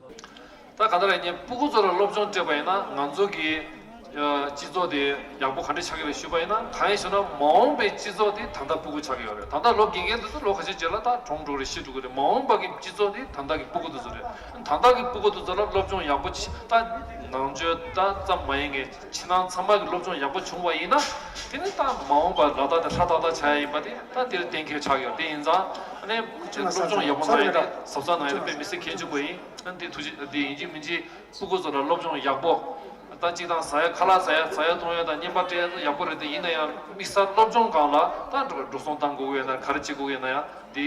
ད་ག་འདྲ་རེད། ངས་སྤུ་གུ་ཚོ་ལ་སློབ་སྦྱོང་སྤྲད་པ་ཡིན་ན་ང་ཚོ་གི་ སྤྱི་ཚོགས་དེ་ཡག་པོ་ག་འདྲ་ཆགས་ཀྱི་རེད་ཞུས་པ་ཡིན་ན། གང་ཡིན་ཞུ་ན། མ་འོངས་པའི་སྤྱི་ཚོགས་དེ་ད་ལྟ་སྤུ་གུ་ཆགས་ཀྱི་ཡོད་རེད། ད་ལྟ་ལོ་རྒན་རྒན་དེ་ཚོ་ལོ་ཁ་ཤས་རྗེས་ལ་ད་གྲོངས་འགྲོ་རེད། ཤི་འགྲོ་གི་རེད། མ་འོངས་པ་གི་སྤྱི་ཚོགས་དེ་ད་ལྟ་གི་སྤུ་གུ་དེ་ཚོ་རེད། ད་ལྟ་གི་སྤུ་གུ་དེ་ཚོ་ལ་སློབ་སྦྱོང་ཡག་པོ་བྱེད། ད་ནང་ཆོས་ད་ཙམ་མ་ཡིན་ངེས་ཕྱི་ནང་ཚང་མ་གི་སློབ་སྦྱོང་ཡག་པོ་བྱུང་བ་ཡིན་ན། དེ་ནི་ད་མ་འོངས་པ་ལ་ད་དེ་ཧྲ་ཏག་ཏག་ཆགས་ཡ་ཡིན་པ་དེ་ད་དེ་ལ་གཏན་འཁེལ་ཆགས་ཡོད། དེ་ཡིན་ཙང་ཨ་ནི་སློབ་སྦྱོང་ཡག་པོ་གནང་ཡ་དེ་གཟབ་གཟབ་གནང་ཡ་དེ་དཔེ་མི་སྲིད་གལ་ཆེན་པོ་ཡིན། ཨ་ནི་དེ་ཐུགས་རྗེ། དེ་ཡིན་གཅིག་མིན་གཅིག་སྤུ་གུ་ཚོ་ལ་སློབ་སྦྱོང་ཡག་པོ། ད་གཅིག་དང་ཟ་ཡ། ཁ་ལག་ཟ་ཡ། ཟ་ཡ་འཐུང་ཡ་དང་བརྙན་པ་སྤྲད་ཡ་ཡག་པོ་རེད། དེ་ཡིན་ན་ཡང་དམིགས་བསལ་སློབ་སྦྱོང་སྒང་ལ་ད་འགྲོ་སོང་བཏང་དགོས་ཀྱི་ཡོད་ན། ག་རེ་བྱེད་དགོས་ཀྱི་ཡོད་ན་ཡང་དེ་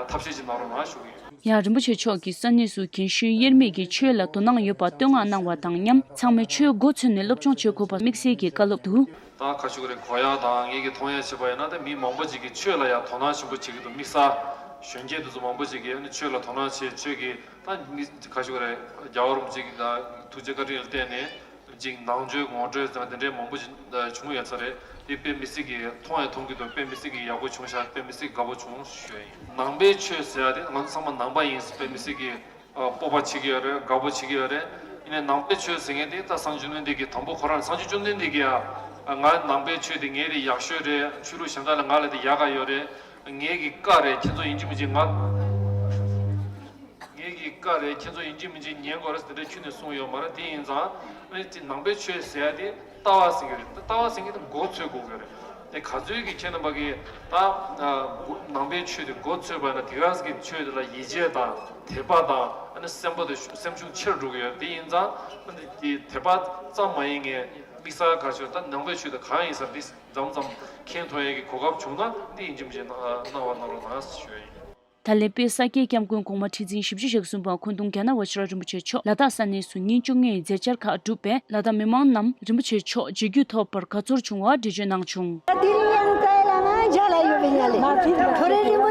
ཐབས་ཤེས་ཅིག་གནང་རོགས་གནང་ཞུ་གི་ཡིན། ཡང་རིན་པོ་ཆེ་མཆོག་གིས་ས་གནས་སུ་རྒན་གཞོན་དབྱེར་མེད་ཀྱིས་ཆོས་ལ་དོ་སྣང་ཡོད་པར་བསྟོད་བསྔགས་གནང་བ་དང་མཉམ། ཚང་མས་ཆོས་མགོ་ཚོས་ནས་སློབ་སྦྱོང་བྱེད་དགོས་པ་དམིགས་བསལ་གྱིས་བཀའ་སློབ་ཏུ། ད་ཁ་ཤུག་རེ་གོ་ཡག་དང་ངེད་ཀྱིས་མཐོང་ཡག་བྱས་པ་ཡིན་ན། ད་མི་མང་པོ་ཅིག་གིས་ཆོས་ལ་ཡང་དོ་སྣང་ཆེན་པོ་བྱེད་ཀྱི་འདུག། དམིགས་བསལ་གཞོན་སྐྱེས་དེ་ཚོ་མང་པོ་ཅིག་གིས་ཨ་ནི་ཆོས་ལ་དོ་སྣང་བྱེད། ཆོས་ཀྱི་ད་མི་ཁ་ཤུག་རེ་རྒྱལ་བ་རིན་པོ་ཆེ་གི་ད་ཐུགས་རྗེ་བཀའ་དྲིན་ལ་བརྟེན་ནས་ཅིག་ནང་ཆོས་ངོ་སྤྲོད་ཟེར་བ་དེ་འདྲའི་མང་པོ་ཞིག་བྱུང་ཡོད་ས་རེད། དེ་དཔེ་མི་སྲིད་ཀྱི་མཐོང་ཡང་མཐོང་གི་འདུག། དཔེ་མི་སྲིད་ཀྱི་ཡག་པོ་བྱུང་ཤག། དཔེ་མི་སྲིད་དགའ་པོ་བྱུང་ཞུ་ཡ་ཡིན། ནང་པའི་ཆོས་ཟེར་ཡ་དེ་ང་ཚོ་ཚང་མ་ནང་པ་ཡིན། དཔེ་མི་སྲིད་ཀྱི་ཨ་སྤོབས་པ་བྱེད་ཀྱི་ཡོད་རེད། དགའ་པོ་བྱེད་ཀྱི་ཡོད་རེད། ཡིན་ནའི་ནང་པའི་ཆོས་ཟེར་མཁན་དེ་ད་སངས་རྒྱས་བཅོམ་ལྡན་འདས་ཀྱིས། དང་པོ་ཁོ་རང་སངས་རྒྱས་བཅོམ་ལྡན་འདས་ཀྱིས་ཡ་ང་ནང་པའི་ཆོས་དེ་ངའི་དེ་ཡག་ཤོས་རེད། ཆོས་ལུགས་གཞན་དག་ལས་ང་ལ་དེ་ཡག་ག་ཡོད་རེད། ངེད་ཀྱི་བཀའ་རེད། ཁྱེད་ཚོ་ཡིན་གཅིག་མིན་གཅིག་ང་ངེད་ཀྱི་བཀའ་རེད། ཁྱེད་ཚོ་ཡིན་གཅིག་མིན་གཅིག་ཉན་དགོས་རེད་ཟེར་དེ་འདྲ་ཁྱོན་ནས་གསུངས་ཡོད་མ་རེད། དེ་ཡིན་ཙང་ཨ་ནི་དེ་ནང་པའི་ཆོས་ཟེར་ཡ་དེ་ལྟ་བ་ཟེར་གྱི་རེད། ལྟ་བ་ཟེར་མཁན་དེ་མགོ་ཚོས་དགོས་ཀྱི་རེད། དེ་ག་ཚོད་ཀྱི་ཁྱེད་རྣམ་པ་གིས་ད་ཨ་ནང་པའི་ཆོས་དེ་མགོ་ཚོས་པ་ན། དེ་ག་ཚོད་ཀྱི་ཆོས་དེ་ལ་ཡིད་ཆེས་དང་དད་པ་དང་ཨ་ནི་སེམས་པ་དེ་སེམས་ཤུགས་ཆེར་འགྲོ་གི་ཡོད། དེ་ཡིན་ཙང་ཨ་ནི་དེ་དད་པ་ཙམ་མ་ཡིན་ངེས་དམིགས་བསལ་ག་ཚོད་ད་ནང་པའི་ཆོས་དེ་གང་ཡིན་ཟེར་འདི་མཚམས་མཚམས་མཁྱེན་ཐུབ་ཡས་ཀྱི་གོ་སྐབས་བྱུང་ན་འདི་ཡིན་གཅིག་མིན་གཅིག་གནང་བ་གནང་རོགས་གནང་ཞུ་ཡ་ཡིན། ད་ལན་དཔལ་ས་སྐྱའི་སྐྱབས་མགོན་གོང་མ་ཁྲི་འཛིན་བཞི་བཅུ་ཞེ་གསུམ་པ་འཁོན་གདོང་རྒྱ་ནག་ཝ་ཅི་ར་རིན་པོ་ཆེ་མཆོག་ལ་དྭགས་ས་གནས་སུ་ཉིན་བཅོ་ལྔའི་མཛད་འཆར་ཁག་བསྒྲུབས་པས། ལ་དྭགས་མི་མང་རྣམས་རིན་པོ་ཆེ་མཆོག་མཇལ་རྒྱུ་ཐོབ་པར་དགའ་ཚོར་བྱུང་བ་འགྲེལ་བརྗོད་གནང་བྱུང་།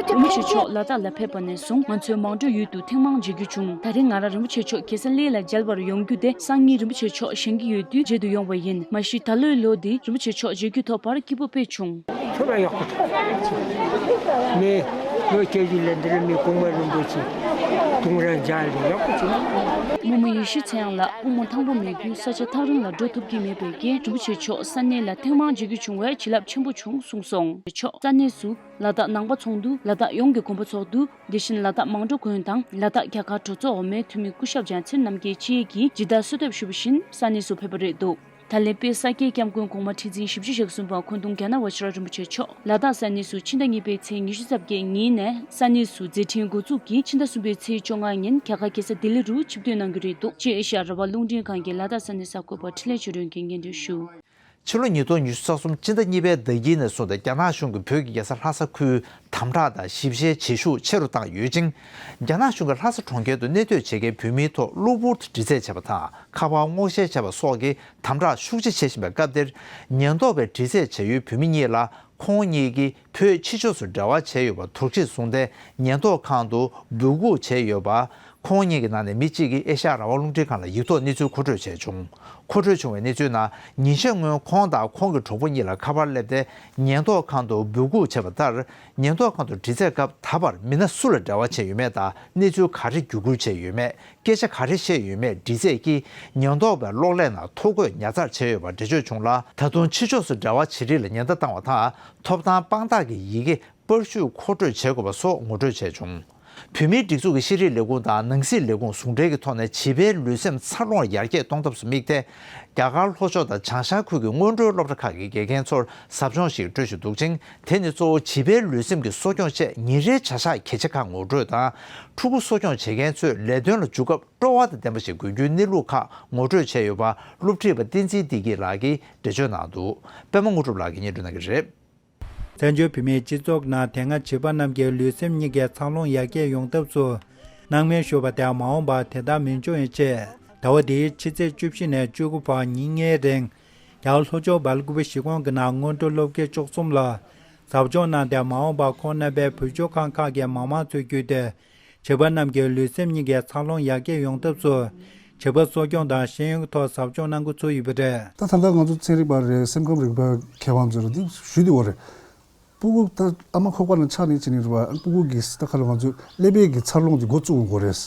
རིན་པོ་ཆེ་མཆོག་ལ་དྭགས་ལ་ཕེབས་པ་ནས་བཟུང་ང་ཚོའི་མང་སྤྲོད་ཡུལ་དུ་ཐེངས་མང་མཇལ་རྒྱུ་བྱུང་། ད་རེས་ང་རང་རིན་པོ་ཆེ་མཆོག་རྒྱལ་ས་གླེ་ལ་མཇལ་བར་ཡོང་རྒྱུ་དེ་སང་ཉིན་རིན་པོ་ཆེ་མཆོག་བཞེངས་ཀྱི་ཡོད་དུས་མཇལ་དུ་ཡོང་བ་ཡིན། མ་གཞི་ད་ལོའི་ལོ་འདི་རིན་པོ་ཆེ་མཆོག་མཇལ་རྒྱུ་ཐོབ་པར་སྐྱིད་པོ་དཔེ་བྱུང་། ཁྱོད་ལ་ཡག་པོ་འདུག། མི་ལོ་བརྒྱད་ཅུ་ལ་འདིར་མི་གོང་མ་རིན་པོ་ཆེ་གདུང་ར་འཇགས་ལ་ཡག་པོ་བྱུང་། རྨོ་མོ་ཡེ་ཤེས་ཚེ་དབྱངས་ལགས་དབུ་མ་ཐང་པོ་མེད་རྒྱུ་ས་ཆ་ཐག་རིང་ལ་འགྲོ་ཐུབ་ཀྱི་མེད་པའི་རྐྱེན་རིན་པོ་ཆེ་མཆོག་ས་གནས་ལ་ཐེངས་མང་མཇལ་རྒྱུ་བྱུང་བས་བྱིན་རླབས་ཆེན་པོ་བྱུང་གསུངས་སོང་། མཆོག་ས་གནས་སུ་ལ་དྭགས་ནང་པ་ཚོགས་འདུ། ལ་དྭགས་ཡོངས་ཀྱི་དགོན་པ་ཚོགས་འདུ། དེ་བཞིན་ལ་དྭགས་མང་སྤྲོ་དགོན་དང་ལ་དྭགས་རྒྱ་གར་གྲོས་ཚོགས་འོག་མའི་འཐུས་མི་སྐུ་ཞབས་ལྗང་ཚེ་རྣམ་རྒྱལ་ཆེ་གིས་ཇི་ལྟར་གསོལ་འདེབས་ཞུས་པ་བཞིན་ས་གནས་སུ་ཕེབས་པ་རེད་འདུག། ད་ལན་དཔལ་ས་སྐྱའི་སྐྱབས་མགོན་གོང་མ་ཁྲི་འཛིན་བཞི་བཅུ་ཞེ་གསུམ་པ་འཁོན་གདོང་རྒྱ་ནག་ཝ་ཅི་ར་རིན་པོ་ཆེ་མཆོག་ལ་དྭགས་ས་གནས་སུ་ཕྱི་ཟླ་གཉིས་པའི་ཚེས་ཉི་ཤུ་རྩ་བརྒྱད་ཉིན་ནས་ས་གནས་སུ་མཛད་འཕྲིན་འགོ་འཛུགས་ཀྱིས་ཕྱི་ཟླ་གསུམ་པའི་ཚེས་བཅོ་ལྔ་ཉིན་རྒྱ་གར་རྒྱལ་ས་ལྡི་ལི་རུ་ཆིབས་བསྒྱུར་གནང་རྒྱུ་རེད་འདུག། ཅེས་ཨེ་ཤ་ཡ་རང་དབང་རླུང་འཕྲིན་ཁང་གི་ལ་དྭགས་ས་གནས་གསར་འགོད་པ་འཕྲིན་ལས་ཆོས་སྒྲོན་གྱིས་སྙན་སྒྲོན་ཞུ། ཕྱི་ལོ་ཉིས་སྟོང་ཉི་ཤུ་རྩ་གསུམ་ཕྱི་ཟླ་གཉིས་པའི་ཟླ་དཀྱིལ་ནས་བཟུང་སྟེ་རྒྱ་ནག་གཞུང་གིས་བོད་ཀྱི་རྒྱལ་ས་ལྷ་ས་ཁུལ་དམ་དྲག་དང་ཞིབ་བཤེར་བྱེད་ཤུགས་ཆེ་རུ་བཏང་ཡོད་ཅིང་། རྒྱ་ནག་གཞུང་གིས་ལྷ་ས་གྲོང་ཁྱེར་དུ་གནས་སྡོད་བྱེད་མཁན་བོད་མིའི་ཐོག་གློ་བུར་དུ་འདྲི་རྩད་བྱས་པ་དང་། ཁ་པར་སྔོག་བཤེར་བྱས་པ་སོགས་ཀྱི་དམ་དྲག་ཤུགས་ཆེ་བྱེད་བཞིན་པའི་སྐབས་འདིར། ཉེན་རྟོག་པས་འདྲི་རྩད་བྱ་ཡུལ་བོད་མི་གཉིས་ལ། ཁོང་གཉིས་ཀྱིས་བོད་ཕྱི་ཕྱོགས་སུ་འབྲེལ་བ་བྱས་ཡོད་པ་དོགས་གཞིར་བཟུང་སྟེ། ཉེན་རྟོག་ཁང་དུ་འབོད་འགུག་བྱས་ཡོད་པ། ཁོང་གཉིས་ཀྱི་ནང་ནས་མི་གཅིག་གིས་ཨེ་ཤ་ཡ་རང་དབང་རླུང་འཕྲིན་ཁང་ལ་ཡིག་ཐོག་གནས་ཚུལ་མཁོ་སྤྲོད་བྱས་བྱུང་། མཁོ་སྤྲོད་བྱུང་བའི་གནས་ཚུལ་ནང་། ཉིན་ཤས་སྔོན་ཁོང་དང་ཁོང་གི་གྲོགས་པོ་གཉིས་ལ་ཁ་པར་སླེབས་ཏེ། ཉེན་རྟོག་ཁང་དུ་འབོད་འགུག་བྱས་པ་ལྟར། ཉེན་རྟོག་ཁང་དུ་འདྲི་རྩད་སྐབས་ད་བར་མི་སྣ་སུ་ལ་འབྲེལ་བ་བྱས་ཡོད་མེད་དང་། གནས་ཚུལ་ག་རེ་བརྒྱུད་སྐུར་བྱས་ཡོད་མེད། སྐད་ཆ་ག་རེ་བཤད་ཡོད་མེད་འདྲི་རྩད་ཀྱིས། ཉེན་རྟོག་པའི་གློག་ཀླད་ནང་ཐོ་འགོད་ཉར་ཚགས་བྱས་ཡོད་པ་འགྲེལ་བརྗོད་བྱུང་ལ། ད་དུང་ཕྱི་ཕྱོགས་སུ་འབྲེལ་བ་བྱེད་རིགས་ལ་ཉེན་བརྡ་བཏང་བ་དང་། ཐོབ་ཐང་དཔང་རྟགས་ཀྱི་ཡི་གེ་པར་བཤུས་མཁོ་སྤྲོད་བྱེད་དགོས་པ་སོགས་ངོ་སྤྲོད་བྱས་བྱུང་། བོད་མིའི་སྒྲིག་འཛུགས་ཀྱི་ཤེས་རིག་ལས་ཁུངས་དང་ནང་སྲིད་ལས་ཁུངས་ཟུང་འབྲེལ་གྱི་ཐོག་ནས་བྱིས་པའི་ལུས་སེམས་འཚར་ལོངས་ཡར་རྒྱས་གཏོང་ཐབས་སུ་དམིགས་ཏེ། རྒྱ་གར་ལྷོ་ཕྱོགས་དང་བྱང་ཤར་ཁུལ་གྱི་སྔོན་འགྲོའི་སློབ་གྲྭ་ཁག་གི་དགེ་རྒན་ཚོར་ཟབ་སྦྱོང་ཞིག་སྤྲོད་བཞིན་འདུག་ཅིང་། དེ་ནི་གཙོ་བོ་བྱིས་པའི་ལུས་སེམས་ཀྱི་གསོ་སྐྱོང་ཆེད་ཉིན་རེའི་བྱ་གཞག་གལ་ཆེ་ཁག་ངོ་སྤྲོད་དང་། ཕྲུ་གུ་གསོ་སྐྱོང་བྱེད་མཁན་ཚོས་ལས་དོན་ལ་འཇུག་སྐབས་སྤྲོ་བ་དང་ལྡན་པ་ཞིག་དགོས་རྒྱུའི་གནས་ལུགས་ཁག་ངོ་སྤྲོད་བྱས་ཡོད་པ། སློབ་ཁྲིད་པ་བསྟན་འཛིན་བདེ་སྐྱིད་ལགས་ཀྱིས་འགྲེལ་བརྗོད་གནང་འདུག། པད་མ་དངོས་གྲུབ་ལགས་ཀྱིས་སྙན་སྒྲོན་གནང་གི་རེད། བཙན་བྱོལ་བོད་མིའི་སྤྱི་ཚོགས་ནང་དེ་སྔ་བྱིས་པ་རྣམས་ཀྱི་ལུས་སེམས་གཉིས་ཀའི་འཚར་ལོངས་ཡར་རྒྱས་ཡོང་ཐབས་སུ་སྣང་མེད་ཞུ་བ་དེ་མ་འོངས་པར་དེ་ལྟར་མི་འབྱུང་བའི་ཆེད། ཟླ་བ་འདིའི་ཕྱི་ཚེས་བཅུ་བཞི་ནས་བཅུ་དགུ་བར་ཉིན་ལྔའི་རིང་། རྒྱ་གར་ལྷོ་ཕྱོགས་སྦེལ་ཀོབ་གཞིས་ཁོངས་ཀྱི་ནང་སྔོན་འགྲོ་སློབ་དགེ་བཅུ་གསུམ་ལ་ཟབ་སྦྱོང་གནང་སྟེ། མ་འོངས་པར་ཁོང་རྣམ་པས་བུ་བཅོལ་ཁང་ཁག་གི་མི་མང་ཚོ་བརྒྱུད་དེ། བྱིས་པ་རྣམས་ཀྱི་ལུས་སེམས་གཉིས་ཀའི་འཚར་ལོངས་ཡར་རྒྱས་ཡོང་ཐབས་སུ། བྱིས་པ་གསོ་སྐྱོང་དང་ཤེས་ཡོན་གྱི་ཐོག་ཟབ་སྦྱོང་གནང་འགོ་ཚུགས་ཡོད་པ་རེད། ད་ད་ལྟ་ང་ཚོ་ཚན་རིག་པ་རེད། སེམས་ཁམས་རིག་པ་མཁས་དབང་ཚོས་རེད། འདི་ཞུས་བསྡད་ཡོད་རེད། སྤུ་གུ་ད་ཨ་མ་ཁོག་པ་ནང་ཆགས་ནས་བྱས་ནས་རེད་པ། སྤུ་གུ་གི་ད་ག་ལ་ང་ཚོས་ཀླད་པའི་གི་འཚར་ལོངས་ཀྱི་འགོ་བཙུགས་དགོས་རེད།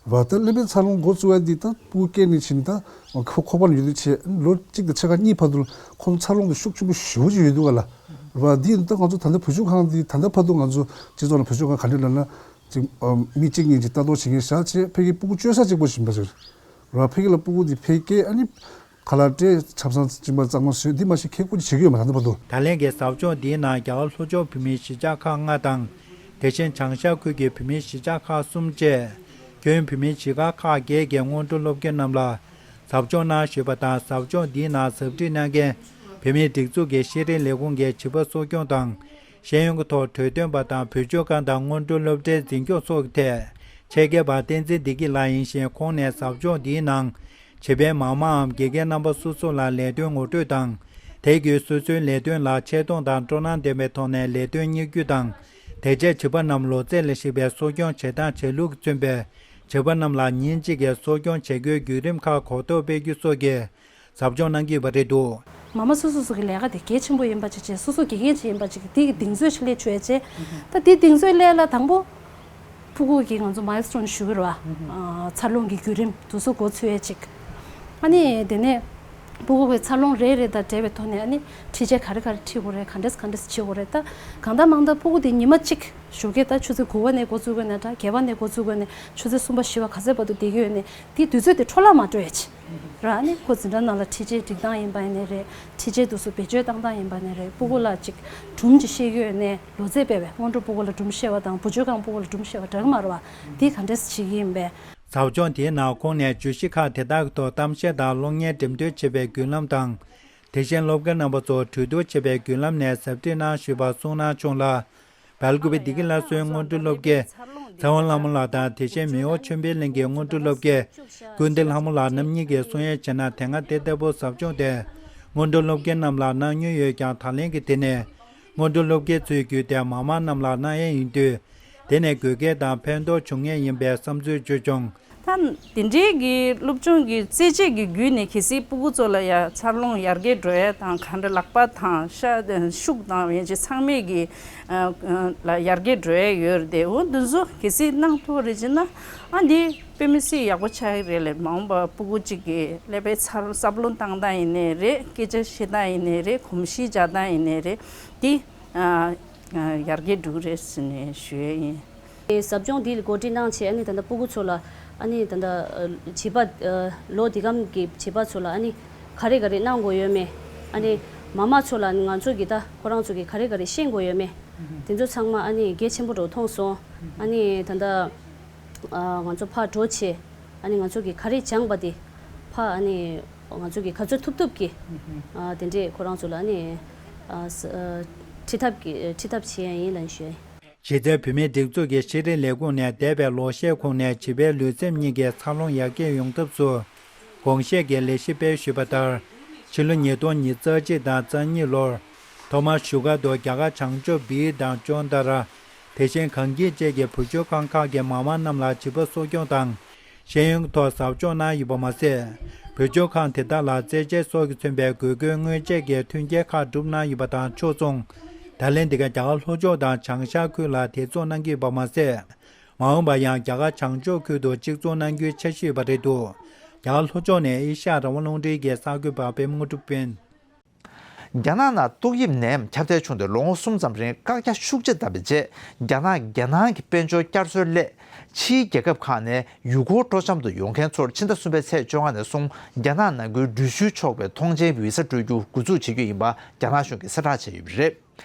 རེད་བ། ད་སློབ་དཔོན་འཚར་ལོངས་འགོ་བཙུགས་ཡ་འདི་ད་སྤུ་གུ་སྐྱེས་ནས་ཕྱིན་ད་ཁོ་ཁོ་པ་ལ་ཡོད་དུས་བྱས་ལོ་གཅིག་དང་ཕྱེད་ཀ་གཉིས་བར་དུ་ལ་ཁོ་ཚོ་འཚར་ལོངས་ཀྱི་ཤུགས་ཆེན་པོ་ཞེ་པོ་ཅིག་ཡོད་འདུག་ག་ལ། རེད་བ། འདི་ད་ང་ཚོ་ད་ལྟ་བུ་བཅོལ་ཁང་འདི་ད་ལྟ་བར་དུ་ང་ཚོ་སྤྱི་ཚོགས་ནང་བུ་བཅོལ་ཁང་ག་འདྲ་ལབ་ན་ཅིག་ཨ་མི་གཅིག་གཉིས་ཅིག་ལྟ་རྟོག་བྱེད་མཁན་བཞག་བྱས་ཕ་གིའི་སྤུ་གུ་བཅོལ་ས་གཅིག་པོ་ཞིག་ཡིན་པ་ཞིག་རེད་བ། ཕ་གི་ལ་སྤུ་གུ་འདི་ཕ་གི་སྐད་ཨ་ནི་ཁ་ལག་སྤྲད་ཆབ་གསང་གཅིན་པ་གཙང་མ་བཟོས་འདི་མ་གཞི་ཁེ་ཁུར་ཅིག་བྱེད་ཀྱི་ཡོད་མ་རེད་ད་ལྟ་བར་དུ། ད་ལན་གྱི་ཟབ་སྦྱོང་འདིའི་ནང་རྒྱ་གར་ལྷོ་ཕྱོགས་བོད་མིའི་གཞིས་ཆགས་ཁག་ལྔ་དང་། དེ་བཞིན་བྱང་ཤར་ཁུལ་གྱི་བོད་མིའི་གཞིས་ཆགས་ཁག་གསུམ་བཅས་ཁྱོན་བོད་མིའི་གཞིས་ཆགས་ཁག་བརྒྱད་ཀྱི་སྔོན་འགྲོ་སློབ་དགེ་རྣམས་ལ་ཟབ་སྦྱོང་གནང་ཞུས་པ་དང་། ཟབ་སྦྱོང་འདིའི་ནང་ཟབ་ཁྲིད་གནང་མཁན་བོད་མིའི་སྒྲིག་འཛུགས་ཀྱི་ཤེས་རིག་ལས་ཁུངས་ཀྱི་བྱིས་པ་གསོ་སྐྱོང་དང་། ཤེས་ཡོན་གྱི་ཐོག་གྲོས་སྟོན་པ་དང་། བུ་བཅོལ་ཁང་དང་སྔོན་འགྲོ་སློབ་གྲྭའི་འཛིན་སྐྱོང་སོགས་ཀྱི་ཐད་ཆེད་མཁས་པ་བསྟན་འཛིན་བདེ་སྐྱིད་ལགས་ཡིན་ཞིང་། ཁོང་ནས་ཟབ་སྦྱོང་འདིའི་ནང་བྱིས་པའི་མ་མའམ་དགེ་རྒན་རྣམ་པ་སོ་སོ་ལ་ལས་དོན་ངོ་སྤྲོད་དང་། དེ་བརྒྱུད་སོ་སོའི་ལས་དོན་ལ་ཆེ་མཐོང་དང་སྤྲོ་སྣང་ལྡན་པའི་ཐོག་ནས་ལས་དོན་གཉེར་རྒྱུ་དང་། དེ་རྗེས་བྱིས་པ་རྣམས་ལོ་ཚད་ལ་གཞིགས་པའི་གསོ་སྐྱོང་བྱེད་སྟངས་བྱེད་ལུགས་ཀྱིས་མཚོན་པའི་བྱིས་པ་རྣམས་ལ་ཉིན་གཅིག་གི་གསོ་སྐྱོང་བྱེད་སྒོའི་བརྒྱུད་རིམ་ཁག་གོ་རྟོགས་སྤེལ་རྒྱུ་སོགས་ཀྱི་ཟབ་སྦྱོང་གནང་གི་ཡོད་པ་རེད་འདུག། མ་མ་སོ་སོ་སོ་གི་ལས་ཀ་དེ་གལ་ཆེན་པོ་ཡིན་པ་ཅིག་བྱས། སོ་སོ་དགེ་རྒན་ཅིག་ཡིན་པ་ཅིག་དེ་གི་གདེང་ཚོད་ཅིག་སླེབས་བྱས་བྱས། ད་དེ་གདེང་ཚོད་སླེབས་ལ་དང་པོ་ཕྲུ་གུ་གི་ང་ཚོ་མའི་ལི་སི་ཊོན་ཞུ་གི་རེད་བ། ཨ་འཚར་ལོངས་ཀྱི་བརྒྱུད་རིམ་དེ་ཚོ་འགོ་ཚུགས་ཡས་ཅིག། ཨ་ནི་དེ་ནས་ཕྲུ་གུ་གི་འཚར་ལོངས་རེ་རེ་དང་འབྲེལ་བའི་ཐོག་ནས་ཨ་ནི་འཕྲུལ་ཆས་ག་རེ་ག་རེ་འཁྲིད་དགོས་རེད། ག་འདྲས་ག་འདྲས་བྱེད་དགོས་རེད། ད་གང་ལྟར་མང་ལྟར་ཕྲུ་གུ་དེ་ཉི་མ་གཅིག་ཞོགས་ཀས་ད་ཆུ་ཚོད་དགུ་པ་ནས་འགོ་བཙུགས་དགོས་ནས། ད་བརྒྱད་པ་ནས་འགོ་བཙུགས་དགོས་ནས་ཆུ་ཚོད་གསུམ་པ་བཞི་པ་ག་ཚོད་བར་དུ་བསྡད་ཀྱི་ཡོད་ནས། དེའི་དུས་ཚོད་དེ་འཕྲོ་བརླག་མ་འགྲོ་ཡ་ཆེད་ར། ཨ་ནི་ཁོ་འཛིན་གྲྭ་ནང་ལ་འཕྲུལ་ཆས་སྒྲིག་སྟངས་ཡིན་པ་ཡིན་ནའི་རེད། འཕྲུལ་ཆས་དེ་ཚོ་བེད་སྤྱོད་བཏང་སྟངས་ཡིན་པ་ཡིན་ནའི་རེད། ཕྲུ་གུ་ལ་ཅིག་སྒྲུང་ཅིག་བཤད་ཀྱི་ཡོད་ནའི་ལོ་ཚད་སྤེལ་བའི་སྔོན་འགྲོ་ཕྲུ་གུ་ལ་སྒྲུང་བཤད་པ་དང་བུ་བཅོལ་ཁང་ཕྲུ་གུ་ལ་སྒྲུང་བཤད་པ་འདྲ་གི་མ་རེད་བ། དེ་ག་འདྲས་བྱེད་ཀྱི་ཡིན་པས། ཟབ་སྦྱོང་དེའི་ནང་ཁོང་ནས་བརྗོད་གཞི་ཁག་དེ་དག་གི་ཐོག་གཏམ་བཤད་དང་གློག་བརྙན་འགྲེམས་སྟོན་བྱེད་པའི་བརྒྱུད་ལམ་དང་། དེ་བཞིན་སློབ་དགེ་རྣམ་པ་ཚོ་གྲོས་བསྡུར་བྱེད་པའི་བརྒྱུད་ལམ་ནས་ཟབ་ཁྲིད་གནང་ཞུས་པ་གསུངས་གནང་བྱུང་ལ། སྦེལ་ཀོབ་བདེ་སྐྱིད་སླར་གསོའི་སྔོན་འགྲོ་སློབ་དགེ་ཚེ་དབང་ལྷ་མོ་ལགས་དང་། དེ་བཞིན་མེའོ་ཆོས་འཕེལ་གླིང་གི་སྔོན་འགྲོ་སློབ་དགེ་ཀུན་བདེ་ལྷ་མོ་ལགས་རྣམ་གཉིས་ཀྱིས་གསུང་ཡས་བྱས་ན། དེ་སྔ་དེ་ལྟ་བུ་ཟབ་སྦྱོང་དེ་སྔོན་འགྲོ་སློབ་དགེ་རྣམས་ལ་གནང་མྱོང་ཡོད་ཀྱང་། ད་ལན་གྱི་དེ་ནི་སྔོན་འགྲོ་སློབ་དགེ་ཚོའི་བརྒྱུད་དེ་མ་མ་རྣམས་ལ་གནང་ཡས་ཡིན་དུས། དེ་ནི་དགོས་གལ་དང་ཕན་ཐོགས་འབྱུང་ངེས་ཡིན་པའི་བསམ་ཚུལ་བརྗོད་བྱུང་། ད་དེ་འདྲའི་གི་སློབ་སྦྱོང་གི་རྩེད་ཆས་ཀྱི་བརྒྱུད་ནས་གལ་སྲིད་སྤུ་གུ་ཚོ་ལ་ཡ་འཚར་ལོངས་ཡར་རྒྱས་འགྲོ་ཡ་དང་། ག་འདྲ་ལག་པ་དང་ཤ་ཤུགས་དང་ཡན་ཆད་ཚང་མས་ཀྱི་ཨ་ཨ་ལ་ཡར་རྒྱས་འགྲོ་ཡ་ཡོད་རེད་དེ། འོ་འདི་ཚོ་གལ་སྲིད་གནང་ཐུབ་རེད་ཅེ་ན། ཨ་འདི་དཔེ་མི་སྲིད་ཡག་པོ་ཆགས་ཀྱི་རེད་ལབ། མ་འོངས་པ་སྤུ་གུ་གཅིག་གི་ཀླད་པའི་འཚར་བསམ་བློ་བཏང་སྟངས་ཡིན་ནའི་རེད། སྐད་ཆ་བཤད་སྟངས་ཡིན་ནའི་རེད། གོམས་གཤིས་འཇགས་སྟངས་ཡིན་ནའི་རེད། འདི་ཨ་ཨ་ཡར་རྒྱས་འགྲོ་གི་རེད་ཟེར་ནས་ཞུ་ཡ་ཡིན། ཟབ་སྦྱོང་འདི་གོ་སྒྲིག་གནང་བྱས། ཨ་ནི་ད་ལྟ་སྤུ་གུ་ཚོ་ལ་ཨ་ནི་ད་ལྟ་བྱིས་པ་ལོ་འདི་གམ་གྱི་བྱིས་པ་ཚོ་ལ་ཨ་ནི་ག་རེ་ག་རེ་གནང་དགོས་ཡོད་མེད། ཨ་ནི་མ་མ་ཚོ་ལ་ང་ཚོ་གི་ད་ཁོ་རང་ཚོ་གི་ག་རེ་ག་རེ་ཤེས་དགོས་ཡོད་མེད། དེ་ཚོ་ཚང་མ་ཨ་ནི་གལ་ཆེན་པོ་འདྲ་བོ་མཐོང་སོང་། ཨ་ནི་ད་ལྟ་ང་ཚོ་ཕར་འགྲོ་བྱས། ཨ་ནི་ང་ཚོ་གི་ག་རེ་སྦྱངས་པ་དེ་ཕར་ཨ་ནི་ང་ཚོ་གི་ག་ཚོད་ཐུབ་ཐུབ་ཀྱིས་དེ་འདྲས་ཁོ་རང་ཚོ་ལ་ཨ་ནི་ཁྲིད་ཐབས་ཀྱི་ཁྲིད་ཐབས་བྱེད་ཡ་ཡིན་ལབ་ཞུ་ཡ་ཡིན། གཞི་རྩའི་བོད་མིའི་སྒྲིག་འཛུགས་ཀྱི་ཤེས་རིག་ལས་ཁུངས་ནས་འདས་པའི་ལོ་ཤས་གོང་ནས་བྱིས་པའི་ལུས་སེམས་གཉིས་ཀྱི་འཚར་ལོངས་ཡར་རྒྱས་ཡོང་ཐབས་སུ་དགོངས་བཞེས་ཀྱི་ལས་གཞི་སྤེལ་ཞུས་པ་ལྟར། ཕྱི་ལོ་ཉིས་སྟོང་ཉི་ཤུ་རྩ་གཅིག་དང་རྩ་གཉིས་ལོར་ཐོག་མར་བཞུགས་སྒར་དུ་རྒྱ་གར་བྱང་ཕྱོགས་བིར་དང་ཅོན་ཏ་ར། དེ་བཞིན་གངས་སྐྱིད་བཅས་ཀྱི་བུ་བཅོལ་ཁང་ཁག་གི་མ་མ་རྣམས་ལ་བྱིས་པ་གསོ་སྐྱོང་དང་། ཤེས་ཡོན་ཐོག་ཟབ་སྦྱོང་གནང་ཡོད་པ་མ་ཟད། བུ་བཅོལ་ཁང་དེ་དག་ལ་རྩེད་ཆས་སོགས་ཀྱིས་མཚོན་པའི་དགོས་མཁོའི་དངོས་ཆས་ཀྱི་མཐུན་རྐྱེན་ཁག་བསྒྲུབས་གནང་ཡོད་པ་དང་ཕྱོགས་མཚུངས། ད་ལན་འདི་ག་རྒྱ་གར་ལྷོ་ཕྱོགས་དང་བྱང་ཤར་ཁུལ་ལ་དེ་ཚོགས་གནང་གི་ཡོད་པ་མ་ཟད། མ་འོངས་པར་ཡང་རྒྱ་གར་བྱང་ཕྱོགས་ཁུལ་དུ་གཅིག་མཚུངས་གནང་རྒྱུའི་འཆར་གཞི་ཡོད་པ་རེད་འདུག། རྒྱ་གར་ལྷོ་ཕྱོགས་ནས་ཨེ་ཤ་ཡ་རང་དབང་རླུང་འཕྲིན་གྱི་གསར་འགོད་པ་པད་མ་དངོས་གྲུབ་དཔོན། རྒྱ་ནག་ནང་ཏོག་དབྱིབས་ནད་ཡམས་ཁྱབ་གདལ་བྱུང་སྟེ་ལོ་ངོ་གསུམ་ཙམ་རིང་བཀག་རྒྱ་ཤུགས་ཆེ་བཏང་བའི་རྗེས། རྒྱ་ནག་རྒྱལ་ནང་གི་དཔལ་འབྱོར་བསྐྱར་གསོའི་སླད། ཕྱིའི་རྒྱལ་ཁབ་ཁག་ནས་ཡུལ་སྐོར་སྤྲོ་འཆམ་དུ་ཡོང་མཁན་ཚོར་ཕྱི་ཟླ་གསུམ་པའི་ཚེས་བཅོ་ལྔ་ནས་བཟུང་རྒྱ་ནག་ནང་ཁུལ་འགྲུལ་བཞུད་ཆོག་པའི་ཐོངས་མཆན་བི་ས་སྤྲོད་རྒྱུ་འགོ་འཛུགས་བྱེད་རྒྱུ་ཡིན་པ་རྒྱ་ནག་གཞུང་གིས་གསལ་བསྒྲགས་བྱས་ཡོད་པ་རེད།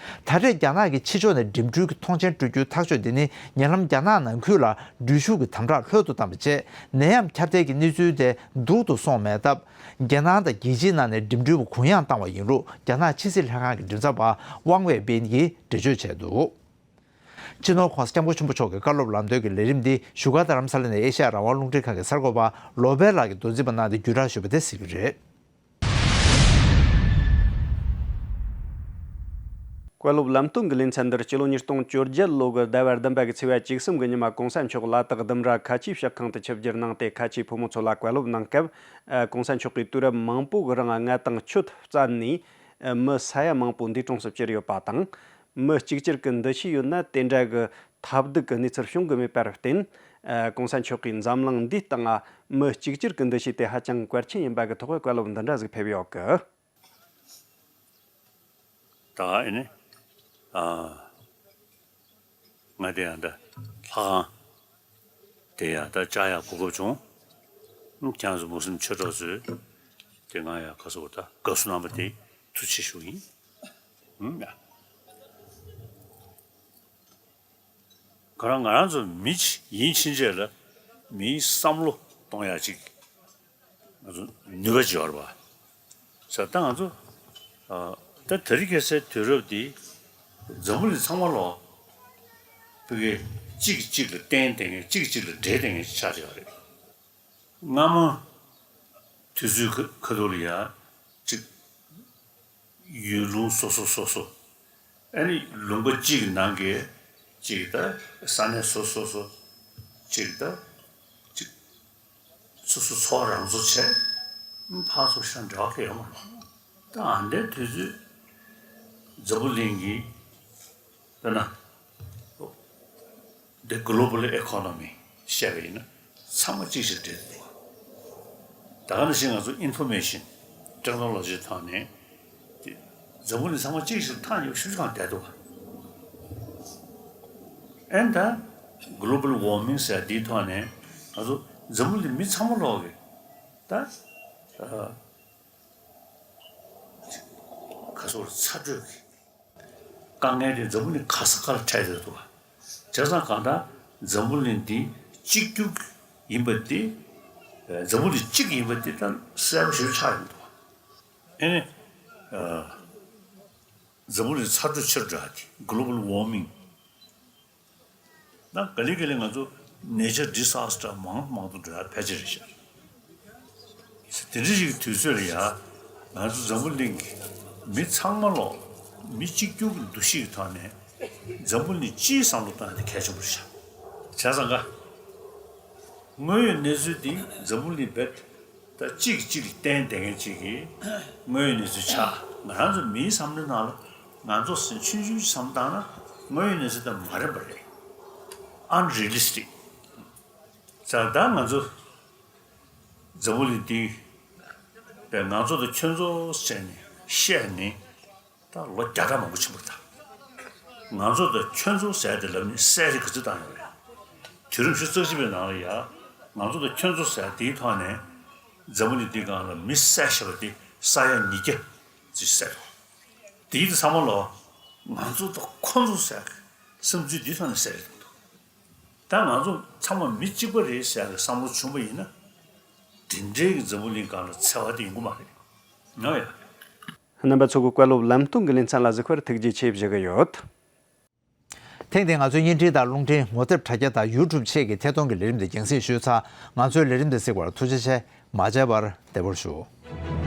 ད་རེས་རྒྱ་ནག་གི་ཕྱི་ཕྱོགས་ནས་འགྲིམ་འགྲུལ་གྱི་ཐོངས་མཆན་སྤྲོད་རྒྱུའི་ཐག་གཅོད་འདི་ནི། ཉེ་ལམ་རྒྱ་ནག་ནང་ཁུལ་ལ་འགྲུལ་བཞུད་ཀྱི་དམ་དྲག་ལྷོད་དུ་བཏང་བའི་རྗེས། ནད་ཡམས་ཁྱབ་གདལ་གྱི་གནས་ཚུལ་དེ་སྡུག་ཏུ་སོང་མེད་སྟབས། རྒྱལ་ནང་དང་རྒྱལ་སྤྱིའི་ནང་ནས་འགྲིམ་འགྲུལ་བ་གུ་ཡངས་བཏང་བ་ཡིན་ལུགས་རྒྱ་ནག་ཕྱི་སྲིད་ལྷན་ཁང་གི་མགྲིན་ཚབ་པ་ཝང་ཝེ་པིན་གྱིས་འགྲེལ་བརྗོད་བྱས་འདུག། སྤྱི་ནོར་༧གོང་ས་༧སྐྱབས་མགོན་ཆེན་པོ་མཆོག་གི་བཀའ་སློབ་ལམ་སྟོན་གྱི་ལས་རིམ་འདི་བཞུགས་སྒར་རྡ་རམ་ས་ལ་ནས་ཨེ་ཤ་ཡ་རང་དབང་རླུང་འཕྲིན་ཁང་གི་གསར་འགོད་པ་བློ་བྷེ་ལགས་ཀྱིས་མདོ་འཛིན་པ་གནང་སྟེ་བརྒྱུད་བསྒྲགས་ཞུས་པ་དེ་གཟིགས་རྒྱུ་རེད། བཀའ་སློབ་ལམ་སྟོན་གྱི་ལེ་ཚན་འདིར་སྤྱི་ལོ་ཉིས་སྟོང་བཅོ་བརྒྱད་ལོ་གི་ཟླ་བ་བདུན་པ་གི་ཚེས་པ་བཅུ་གསུམ་གྱི་ཉི་མ་༧གོང་ས་མཆོག་ལ་དྭགས་ལྡུམ་ར་ཁ་ཆེའི་ཤག་ཁང་དུ་ཆིབས་བསྒྱུར་གནང་སྟེ། ཁ་ཆེའི་ཕོ་མོ་ཚོ་ལ་བཀའ་སློབ་གནང་སྐབས། ཨ། ༧གོང་ས་མཆོག་གིས་དུས་རབས་མང་པོ་གི་རིང་ང་དང་ཆོས་བཙལ་ནས། ཨ། མི་ས་ཡ་མང་པོ་འདས་གྲོངས་སུ་གྱུར་ཡོད་པ་དང་། མི་གཅིག་གྱུར་གྱི་འདུ་ཤེས་ཡོད་ན་དེ་འདྲ་གི་ཐབས་སྡུག་གི་གནས་ཚུལ་བྱུང་གི་མེད་པར་བརྟེན། ཨ། གོང་ས་མཆོག་གིས་འཛམ་གླིང་འདིའི་སྟེང་ང་མི་གཅིག་གྱུར་གྱི་འདུ་ཤེས་དེ་ཧ་ཅང་གལ་ཆེན་ཡིན་པ་གི་ཐོག་བཀའ་སློབ་འདི་འདྲ་ཟིག་ཕེབས་ཡོད་གི། ད་ཨེ་ནི། ཨ། ང་དེ་ཡང་ད་ལྷ་ཁང་དེ་ཡང་ད་བཅར་ཡག་གོ་སྐབས་བྱུང་། ཨུམ། ཁྱེད་ཚོ་མུ་སི་ལིམ་ཆོས་གྲོགས་ཚོས་དེ་ང་ཡང་ག་ཟེར་བ་ད་དགའ་བསུ་གནང་བ་དེ་ཐུགས་རྗེ་ཆེ་ཞུ་ཡིན། ཨུམ། ཡ། ཁོ་རང་ང་རང་ཚོ་མི་ཡིན་ཕྱིན་ཆད་ལ་མིའི་བསམ་བློ་གཏོང་ཡག་ཅིག་ང་ཚོ་ནུས་པ་ཅིག་ཡོད་རེད་པ། ས་ད་ང་ཚོ་ཨ། ད་དེ་རིང་ཁ་སང་དུས་རབས་འདི་འཛམ་བུ་གླིང་ཚང་མ་ལོག་ཕ་གི་གཅིག་གིས་གཅིག་ལ་བརྟེན་བསྡད་མཁན། གཅིག་གིས་གཅིག་ལ་འབྲེལ་བསྡད་མཁན་ཅིག་ཆགས་བསྡད་ཡོད་རེད། སྔ་མོ་དུས་ཚོད་ཁ་ཁ་ཐུག་ལ་ཡ་གཅིག་ཡུལ་ལུང་སོ་སོ་སོ་སོ། ཨ་ནི་ལུང་པ་གཅིག་གི་ནང་གི་གཅིག་ད་ས་གནས་སོ་སོ་སོ། གཅིག་ད་གཅིག་སོ་སོ་འཚོ་བ་རང་འཚོ་བྱས། ཕར་ཚུར་ཤ་འབྲེལ་བ་གང་ཡང་ཡོད་མ་རེད། ད་ཨ་འདྲའི་དུས་ཚོད་འཛམ་བུ་གླིང་གི་དཔེར་ན་the global economy བཤད་པ་ཡིན་ན་ཚང་མ་གཅིག་ཞིག་འབྲེལ་འདུག་ད་ག་ནང་བཞིན་ང་ཚོ་ཨིན་ཕོར་མེ་ཤིན་ཊེག་ནོ་ལོ་ཇི་ཐོག་ནས་དེ་འཛམ་བུ་གླིང་ཚང་མ་གཅིག་ཞིག་ཐག་ཉེ་པོ་ཞེ་པོ་ཅིག་གང་བསྡད་འདུག་ཨ་ནི་ད་global warming ཟེར་དེའི་ཐོག་ནས་ང་ཚོ་འཛམ་བུ་གླིང་མི་ཚང་མ་ལོག་གི་ད་ཨ་ག་ཚོད་ཚ་དྲོད་ཀྱི་དཀའ་ངལ་དེ་འཛམ་བུ་གླིང་ག་ས་ག་ལ་འཕྲད་བསྡད་འདུག་བ། བྱས་ཙང་གང་ལྟར་འཛམ་བུ་གླིང་འདི་གཅིག་གྱུར་ཡིན་པ་དེ། འཛམ་བུ་གླིང་གཅིག་ཡིན་པ་དེ་ད་གསལ་པོ་ཞེ་པོ་ཆགས་ཡོང་འདུག་བ། ཨེ་ནི། འཛམ་བུ་གླིང་ཚ་དྲོད་ཆེ་རུ་འགྲོ་ཡ་དེ་global warming ད་ག་ལེ་ག་ལེ་ང་ཚོ་nature disaster མང་མང་དུ་འགྲོ་ཡ་ཕལ་ཆེར་རེད་ཤག་དེ་འདྲ་ཞིག་གི་དུས་ཚོད་ལ་ཡ། ང་ཚོ་འཛམ་བུ་གླིང་གི་མི་ཚང་མ་ལོག་མི་གཅིག་གྱུར་གྱི་འདུ་ཤེས་ཀྱི་ཐོག་ནས་འཛམ་བུ་གླིང་སྤྱིའི་བསམ་བློ་བཏང་ཡ་དེ་གལ་ཆེན་པོ་རེད་ཤག་བྱས་ཙང་ཀ་དངོས་ཡོད་གནས་ཚུལ་འདི་འཛམ་བུ་གླིང་རྦད་ད་གཅིག་གིས་གཅིག་ལ་བརྟེན་བསྡད་མཁན་ཅིག་གི་དངོས་ཡོད་གནས་ཚུལ་ཆགས། ང་རང་ཚོ་མིའི་བསམ་བློའི་ནང་ལ་ང་ཚོ་ཆུང་ཆུང་ཅིག་བསམ་བཏང་ན་དངོས་ཡོད་གནས་ཚུལ་དང་མ་འདྲ་བ་རེད། unrealistic ཙང་ད་ང་ཚོ་འཛམ་བུ་གླིང་འདི་པས་ང་ཚོ་དང་ཁྱོད་ཚོ་ཟེར་ནས་བཤད་ནས་ད་ལོ་བརྒྱ་ཕྲག་མང་པོ་ཕྱིན་པ་རེད། ད་ང་ཚོ་དང་ཁྱོད་ཚོ་ཟེར་དེ་ལབ་ནས་གསལ་བཤད་ག་ཚོད་བཏང་ཡོད་རེད། དུས་རབས་ཉི་ཤུ་རྩ་གཅིག་པའི་ནང་ལ་ཡ་ང་ཚོ་དང་ཁྱོད་ཚོ་ཟེར་དེའི་ཐོག་ནས་འཛམ་བུ་གླིང་འདི་སྒང་ལ་མི་བསད་ཤེས་པ་དེ་ས་ཡ་ཉིས་བརྒྱ་ཅིག་བསད་འདུག་དེའི་ཚང་མ་ལོ་ང་ཚོ་དང་ཁོ་ཚོ་ཟེར་བསམ་ཚུལ་འདི་ཐོག་ནས་གསལ་བཤད་གཏོང་འདུག་ད་ང་ཚོ་ཚང་མ་མི་གཅིག་པ་རེད་ཟེར་ཡག་གི་བསམ་བློ་བྱུང་བ་ཡིན་ན། དེ་འདྲའི་གི་འཛམ་བུ་གླིང་སྒང་ལ་འཚེ་བ་དེ་ཡོང་གི་མ་རེད། ཡང་ཡང་། རྣམ་པ་ཚོ་གི་བཀའ་སློབ་ལམ་སྟོན་གྱི་ལེ་ཚན་ལ་གཟིགས་པར་ཐུགས་རྗེ་ཆེ་ཞུ་གི་ཡོད། ཐེངས་འདིའི་ང་ཚོའི་བརྙན་འཕྲིན་དང་རླུང་འཕྲིན་ངོ་དེབ་དྲ་རྒྱ་དང་ཡུ་ཊུབ་བཅས་ཀྱི་ཐད་གཏོང་གི་ལས་རིམ་དེ་རྒྱང་སྲིང་ཞུས་ཚར། ང་ཚོའི་ལས་རིམ་དེ་གཟིགས་པར་ཐུགས་རྗེ་ཆེ། མ་མཇལ་བར་བདེ་པོར་བཞུགས།